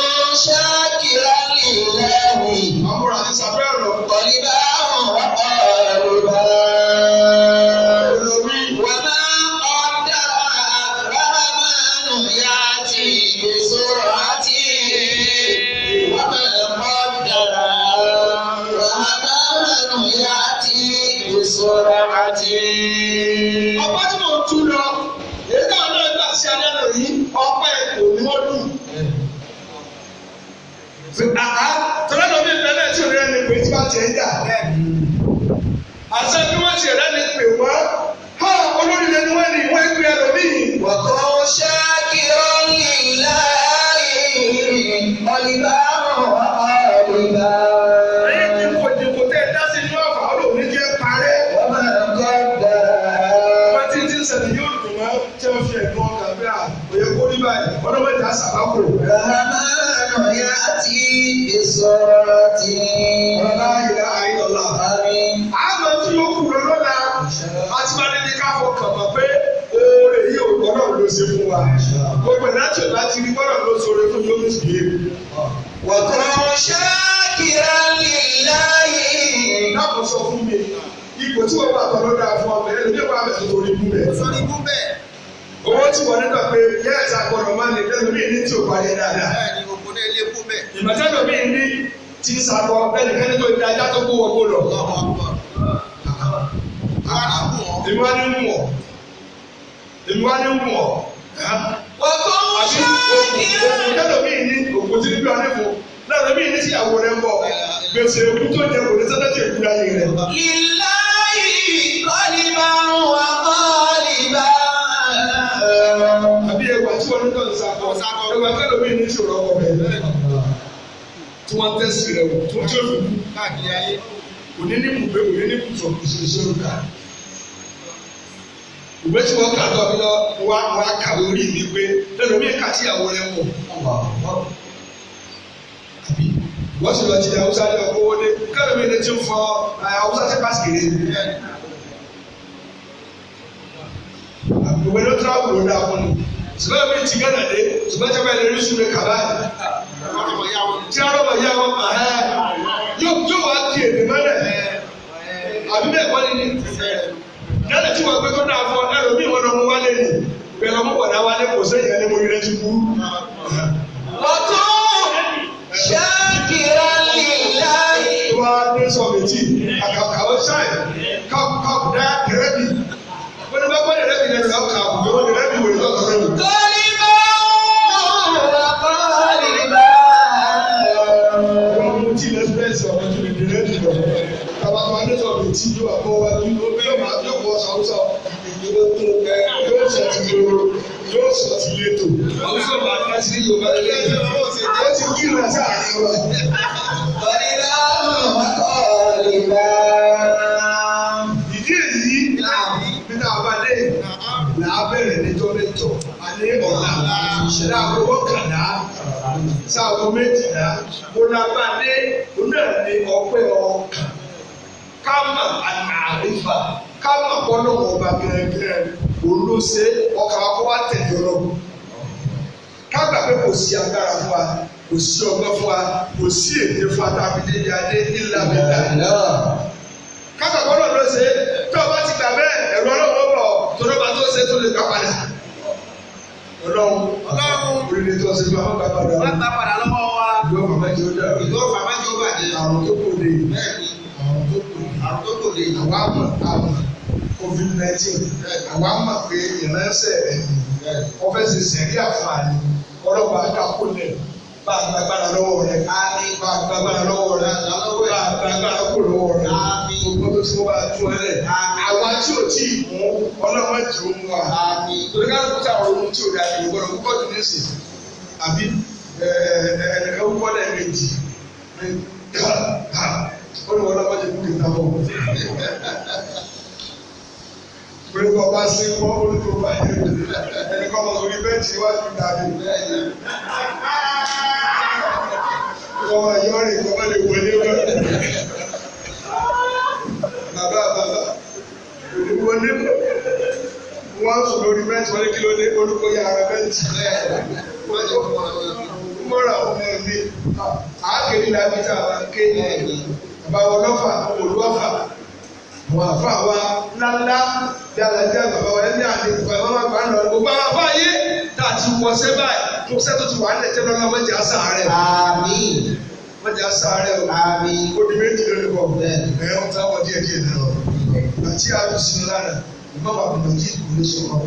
S1: شاكرا لله
S2: Àmúra àti sàfẹ́ ọ̀rọ̀.
S1: قلبا وقالبا.
S2: Olórí.
S1: وما قدر الرحمن يأتي بسرعة. وما قدر الرحمن يأتي بسرعة.
S2: Ọpẹ́ tí mò ń tú lọ, èyí táwọn náà gbà sí alẹ́ lò yìí, ọpẹ́ kò ní wọ́n dùn. Àá tọ́lá lómi ìbẹ́lẹ̀ tí òun rẹ̀ ní pé tí bá tiẹ̀ ń jà. Àṣẹ bí wọ́n ti rẹ̀ ní pè wọ́n. Há olóríire ni wọ́n ní wọ́n ń pè ẹlòmíì.
S1: وكن شاكرا لله قلبا وقالبا.
S2: Ẹyin tí kò dìbò tẹ́ ẹ dá sí inú ọ̀fà ọlọ́run ní jẹ́ parẹ́.
S1: وما قدر
S2: Wọ́n ti ti ń ṣẹlẹ̀ yóò dùn mọ́ tí wọ́n fi ẹ̀dùn ọkàn bí i òye kó rí báyìí. Ọdún mẹ́ta sàbákò.
S1: الرحمن يأتي بسرعة.
S2: Ọ̀la ìlà àìlọ́lá.
S1: آمين.
S2: Àmọ́ tí ó kù lọ lọ́la, a ti máa ní ká fọkàn mọ̀ pé oore yìí ò gbọ́dọ̀ ló ṣe fún wa. Gbogbo ìlà tí ò bá ti rí gbọ́dọ̀ ló ṣoore fún yóò sì yé.
S1: وكن شاكرا لله.
S2: Láàbò sọ fún mi, ipò tí wọ́n wà tọ́ ló dáa fún ọmọ ẹlòmíì wà bẹ̀ tó torí ibú rẹ̀.
S3: Sọ́ni ibú bẹ́ẹ̀.
S2: Owó tí wọ́n nígbà pé yẹ́ẹ̀sì agbọ́dọ̀ máa ní ẹlòmíì ní tí ò parí dáadáa.
S3: Bẹ́ẹ̀ ni òkú ní ilé kú bẹ́ẹ̀.
S2: Ìmọ̀tẹ́lòmíì ní ti ń sakọ ẹnìkan tó di ajá tó kó wọgbó lọ.
S3: Allahu Akbar. Ara kù wọ́n.
S2: Èmi wá ní ń wọ̀. Èmi wá ní ń wọ̀.
S1: وكن
S2: Àbí òkú
S1: شاكرا
S2: tẹ́lòmíì ní òkú tí níbi ànífò. Lẹ́lòmíì ní síyàwó rẹ̀ ń bọ̀. Gbèsè òkú tó jẹ kò ní sẹ́tẹ́ tí èkú láyé rẹ̀.
S1: لله قلبا وقالبا.
S2: Àbí ẹwà tí wọ́n ní tó ń sakọ. Ẹwà tẹ́lòmíì ní tí òrọ̀ ọkọ̀ bẹ̀. Tí wọ́n tẹ́sí rẹ̀ wò tó tí ó fi kú.
S3: Káàkiri ayé.
S2: Òní ní bùgbé òní ní bùtọ̀ ìṣòro ká. Ìwé tí wọ́n kà lọ lọ wá wá kàwé orí mi pé lẹ́lòmíì kà tíyàwó rẹ̀ wọ̀. Àbí wọ́n sì lọ ti Haúsá ní ọkọ̀ owó dé kẹ́lòmíì ní tí ń fọ Haúsá tí pàṣẹ kéré. Ìwé ló tíráwù ló dáa fún mi. Ṣùgbọ́n mi ti Gánà dé ṣùgbọ́n tí a bá yẹ lórí sùn mi kàbá yìí.
S3: Ọ̀rọ̀ mọ̀ yá wọn.
S2: Tí a rọ̀bà yá wọn yóò wá di èdè mọ́lẹ̀. Àbí bẹ́ẹ̀ kọ́ ni ni. Gánà tí wọ́n gbé tó dáa fún ọ ẹlòmíì wọn lọ mú wálé ni. Bẹ́ẹ̀ lọ mú bọ̀dá wálé kò sẹ́yìn ẹni mo rí rẹ ti kú.
S1: وكن شاكرا لله.
S2: Wá ní sọ̀mìtì àkàwé ṣáì kàkùdá rẹ́bì. Wọ́n ní bá gbọ́dọ̀ rẹ́bì lẹ́nu lọ́kà àbùgbé wọ́n ní rẹ́bì wòlé lọ́kà rẹ́bì.
S1: قلبا وقالبا.
S2: Wọ́n mú tí lẹ́sìpẹ́sì ọ̀rọ̀ tó lè di rẹ́bì lọ. Bàbá tó wá ní sọ̀mìtì yóò wà bọ́ wájú yóò máa yóò bọ́ sàwùsà ìgbìyànjú tó ẹ yóò sọ ti lóró yóò sọ ti létò. Àwùjọ máa dá sí Yorùbá lẹ́yìn. Ó ti kí ìrìn àti àárín wa.
S1: قلبا وقالبا.
S2: Ìdí èyí bí tá a bá dé là á bẹ̀rẹ̀ níjọ́ mẹ́jọ àní ọ̀la láago mọ́kànlá sáago méjìlá onábàdé onáà ní ọpẹ́ ọkàn kámà àrífà kámà kọ́lọ́wọ́ ọba gẹ́gẹ́ Òun ló ṣe ọkà wa kó wá tẹ̀lé Ọlọ́run. Ká gbà pé kò sí agbára fún wa, kò sí ọgbọ́n fún wa, kò sí èdè fún wa tá a fi dé adé ńlá bẹ́ẹ̀. Ká gbà pé Ọlọ́run ló ṣe tó o bá ti gbà bẹ́ẹ̀ ẹ̀rọ Ọlọ́run ó bọ̀ tó lọ́ba tó ṣe tó lè gbà padà. Ọlọ́run orílẹ̀ tó ṣe fún àwọn gbà padà.
S3: Wọ́n gbà padà lọ́wọ́ wa.
S2: Ìlú ọ̀fà mẹ́jọ dàrú.
S3: Ìlú ọ̀fà mẹ́jọ bàjẹ́.
S2: Àrùn tó kò dé.
S3: Bẹ́ẹ̀ni.
S2: Àrùn tó kò dé.
S3: Àrùn tó kò dé.
S2: Àwa mọ̀ àmọ̀ COVID-19. Àwa mọ̀ pé ìránṣẹ́ rẹ̀ wọ́n fẹ́ ṣe sẹ̀rí àǹfààní ọlọ́pàá àkàkùnlẹ̀ bá a gbàgbára lọ́wọ́ rẹ̀. Bá a gbàgbára lọ́wọ́ rẹ̀. Bá a gbàgbára kò lọ́wọ́ rẹ̀. Gbogbo tó ti wọ́n bá a tú ẹ lẹ̀. Àwa tí ò tí ì mú ọlọ́mọ jù ú mú wa. Torí ká ló kúta àwọn ohun tí ò dáa ìlú gbọ́dọ̀ púpọ̀ jù nísìn. Àbí ẹnìkan wúkọ́ lẹ́ẹ̀mejì. Ó ní wọn lọ́mọ jù kú kìí tábọ̀. Pẹ̀lú ọba sí wọ́n olùkọ́ bá yẹ ẹnìkan ọmọ sórí bẹ́ẹ̀tì iwájú dàbí. Ọmọ ìyọ́rìn kọ́ bá lè wọlé wọ́n. Bàbá bàbá wọlé wọ́n sùn lórí bẹ́ẹ̀tì wọlé kí ló dé olùkọ́ yà ara bẹ́ẹ̀tì. Mọ́ra ọmọ mi àákéde làbí tá a máa ń ké. Bàbá wọn lọ́fà olúwàfà. Àwọn àfa wa ńláńlá dáradá bàbá wa ẹni àti bàbá wa gbà ń lọ gbogbo àwọn àfa yé tá a ti wọṣẹ́ báyìí tó ṣẹ́ tó ti wà nílẹ̀ tẹ́lẹ̀ lọ́wọ́ mọ́jà sàárẹ̀.
S1: Àmín.
S2: Mọ́jà sàárẹ̀ o.
S1: Àmín.
S2: Ó di méjì lónìí bọ̀. Ẹ̀ ń táwọn díẹ̀ díẹ̀ náà. Àti àtúnṣe sinmi lánàá, ìmọ̀ bàbá mi jí ìkúlé sọ̀rọ̀.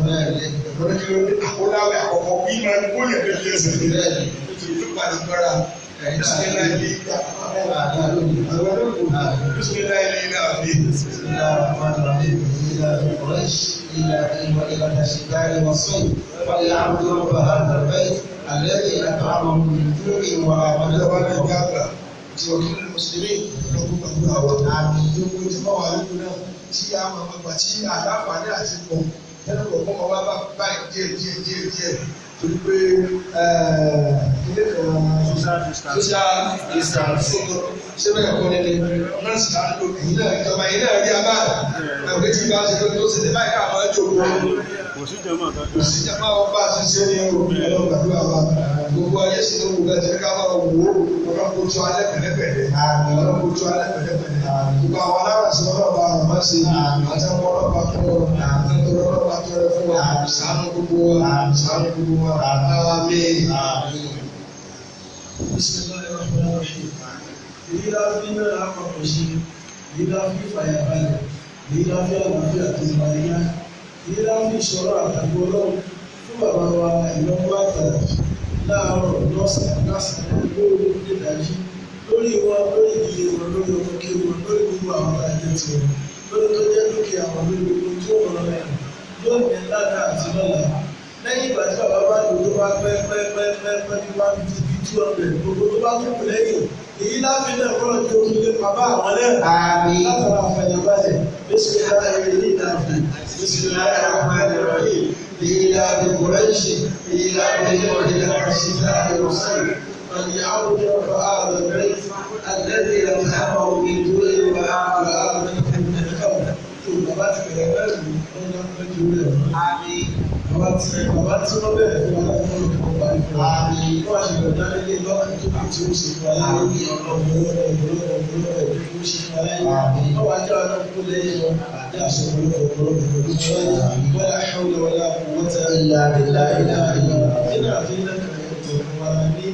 S2: Lọ́dọ̀ kí ló dé àkóláwẹ̀ àkọ́kọ́ bí máa ń gbóyè lórí ẹsẹ̀ mi. Nítorí tó pàdé gbára.
S1: بسم الله الرحمن الرحيم إلى قريش إلى وإلى الشتاء والصيف فليعبدوا رب هذا البيت الذي أطعمهم من جوع وآمنهم
S2: Tí òkè mùsùlùmí lọ́kùn gbàgbọ́ àwọn àmì ìjókòó tí wọ́n wà lóko náà tí a máa ma gbà tí àlàáfààní àti pọ̀ tẹ́lẹ̀ kọ̀ọ̀kan máa wá báyìí díẹ̀ díẹ̀ díẹ̀ díẹ̀ torí pé ilé kan social distance ṣé bẹ́ẹ̀ kọ́ nílé nọ́ọ̀sì náà ló èyí náà ìjọba èyí náà rí abá ẹ̀wọ̀n tí ìgbà ṣe tó ṣe ní báyìí káàmọ́ jòkó
S4: Kò sí jàmá kankan.
S2: kò sí jàmá wọn bá a ti ṣe ní ọlọ́run gbàdúrà wa gbogbo ayé sì ló wù bẹ́ẹ̀ tí ká máa wò ó ọlọ́run kò tó alẹ́ pẹ̀lẹ́pẹ̀lẹ́ ọlọ́run kò tó alẹ́ pẹ̀lẹ́pẹ̀lẹ́ gbogbo àwọn alárànṣẹ́ ọlọ́run bá ràn máa ṣe àtàwọn ọlọ́pàá tó àtàwọn ọlọ́pàá tó rẹ fún wa ṣàánú gbogbo wa ṣàánú gbogbo wa àmín.
S5: Bismillahirrahmanirrahim. Èyí la fi náà àpapọ̀ ṣe, èyí la fi fàyàbalẹ̀, èyí la fi àlàáfíà tó ìbàlẹ̀yà, èyí la fi ìṣòro àtàkùn ọlọ́run fún bàbá wa ìlọ́wọ́ àtàlà láàárọ̀ lọ́sàn-án lásán-án lórí nídàájí lórí wọn lórí ìdílé wọn lórí ọmọ kí wọn lórí gbogbo àwọn àjẹ tiwọn lórí tó jẹ́ dúkìá wọn lórí gbogbo tí ó wọn rẹ̀ lónìí lánàá àti lọ́la lẹ́yìn ìgbà tí bàbá bá lò tó bá pẹ́ pẹ́ pẹ́ pẹ́ pẹ́ bí 150 bí 200 gbogbo tó bá tún kù lẹ́yìn èyí láfi náà kọ́ lọ́jọ́ tó lé bàbá àwọn náà
S1: Àmín.
S5: látara àfàyàbalẹ̀ bísímilláhi
S1: Bismillahirrahmanirrahim. إلى قريش إلى إلى الشتاء والصيف فليعبدوا رب هذا البيت الذي أطعمهم من جوع وآمنهم من خوف.
S5: Bàbá ti bẹ̀rẹ̀ pẹ̀lú ọ̀nà pẹ̀lú rẹ̀.
S3: Àmín.
S5: Bàbá tí wọ́n bẹ̀rẹ̀ fún wa láti fún ọ̀nà parí fún wa.
S1: Àmín.
S5: Wọ́n á ṣe bẹ̀rẹ̀ dání lé lọ́kàn tó kù tí ó ṣe fún wa láyé. Ọ̀pọ̀lọpọ̀ ọ̀pọ̀lọpọ̀ ọ̀pọ̀lọpọ̀ ó ṣe fún wa láyé.
S1: Àmín.
S5: Wọ́n wá jẹ́ ọ̀nà kú lẹ́yìn wọn. Àdé àṣọ ọ̀pọ̀lọpọ̀ ọ̀pọ̀lọpọ̀ ọ̀pọ̀lọpọ̀ wala hawla wala quwwata
S1: إلا بالله العلي العظيم.
S5: nínú àti nínú ẹ̀tọ́ wa ní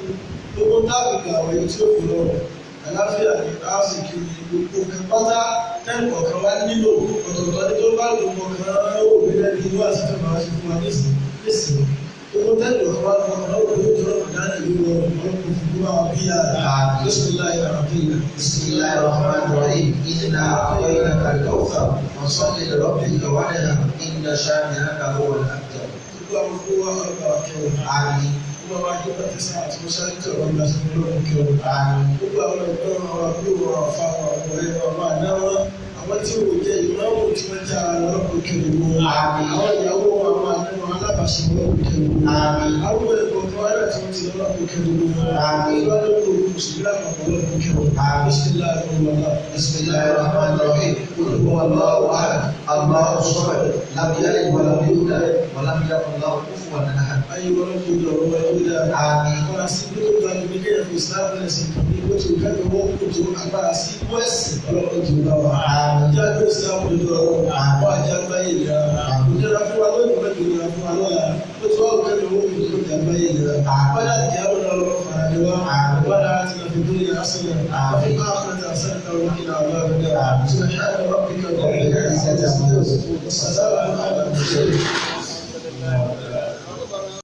S5: gbogbo táàbìkì àwọn èyí tí ó fi rọrùn àláfíà ní áfíríkì ní gbogbo nǹkan pátá tẹ́lẹ̀ kọ̀ọ̀kan wá nílò ọ̀tọ̀ọ̀tọ̀ ní tó bá gbogbo kan ó wò lẹ́nu inú àti tó máa ṣe fún wa nísìnyí gbogbo tẹ́lẹ̀ kọ̀ọ̀kan wá lọ́kàn ó wò lójú ọ̀rọ̀ dáná ìlú rọrùn ọlọ́kùnrin fún gbogbo àwọn bíyà
S1: Àmín.
S5: bismillahir rahmanir
S1: بسم الله الرحمن الرحيم إنا أعطيناك الكوثر فصل لربك وانحر إن شانئك هو الأبتر.
S5: gbogbo àwọn gbogbo wa ọlọ́pàá akẹ́wọ̀n
S1: آمين.
S5: gbogbo àwọn akẹ́kọ̀ọ́ tẹ̀sán àti mọ́ṣáláṣí ọ̀rọ̀ ọlọ́run kẹwọ̀n.
S1: آمين.
S5: Gbogbo àwọn ẹgbẹ́ wọn àwọn àbúrò wọn àfa wọn àwọn ọ̀rẹ́ wọn àwọn àná wọn àwọn tí wò jẹ́ ìmáàmù tí wọ́n jẹ́ ara lọ́pọ̀ kiri wọn.
S1: Àmín.
S5: Àwọn ìyàwó wọn àwọn àná wọn àwọn alábàáṣe ọlọ́run kẹ́ gbogbo wọn.
S1: Àmín.
S5: Arúgbó ẹ̀kọ́ tó wáyé tí wọ́n ti ọlọ́run kẹ́ gbogbo wọn.
S1: Àmín.
S5: Ìwádìí olóògùn mùsùlùmí lápapọ̀ ọlọ́run kẹ́ wọn.
S1: Àmín.
S5: Bismillahir rahmanir rahim.
S1: بسم الله الرحمن الرحيم قل هو الله احد الله الصمد لم يلد ولم يولد ولم يكن له كفوا احد.
S5: Ayé ọlọ́run tó dọ̀rọ̀ wáyé ó dáa.
S1: Àmín.
S5: Agbára sí bí ó ga ní kéèyàn fi ìsìláàmù lẹ̀ sí ní bó ti ká ní wọ́n kò tó agbára sí bó ẹ̀sìn ọlọ́run tó bá wa.
S1: Àmín.
S5: Ìjà gbé ìsìláàmù lójú ọ̀rọ̀
S1: Àmín.
S5: wọ́n àjẹ́ àgbáyé ìlera.
S1: Àmín.
S5: Ìjọba fún wa lónìí mẹ́jọ ìlera fún wa lọ́la. Bó ti wá òkè ní owó kò tó ìjà àgbáyé ìlera.
S1: Àmín.
S5: Wọ́n dà jẹ́ àwọn ọlọ́run fara ní wa.
S1: Àmín.
S5: Wọ́n dà á ti lọ fi dúró àṣẹ.
S1: Àmín.
S5: Àfi آخرة حسنة وقنا عذاب النار.
S1: آمين.
S5: سبحان ربك رب العزة عما يصفون. وسلام على المرسلين.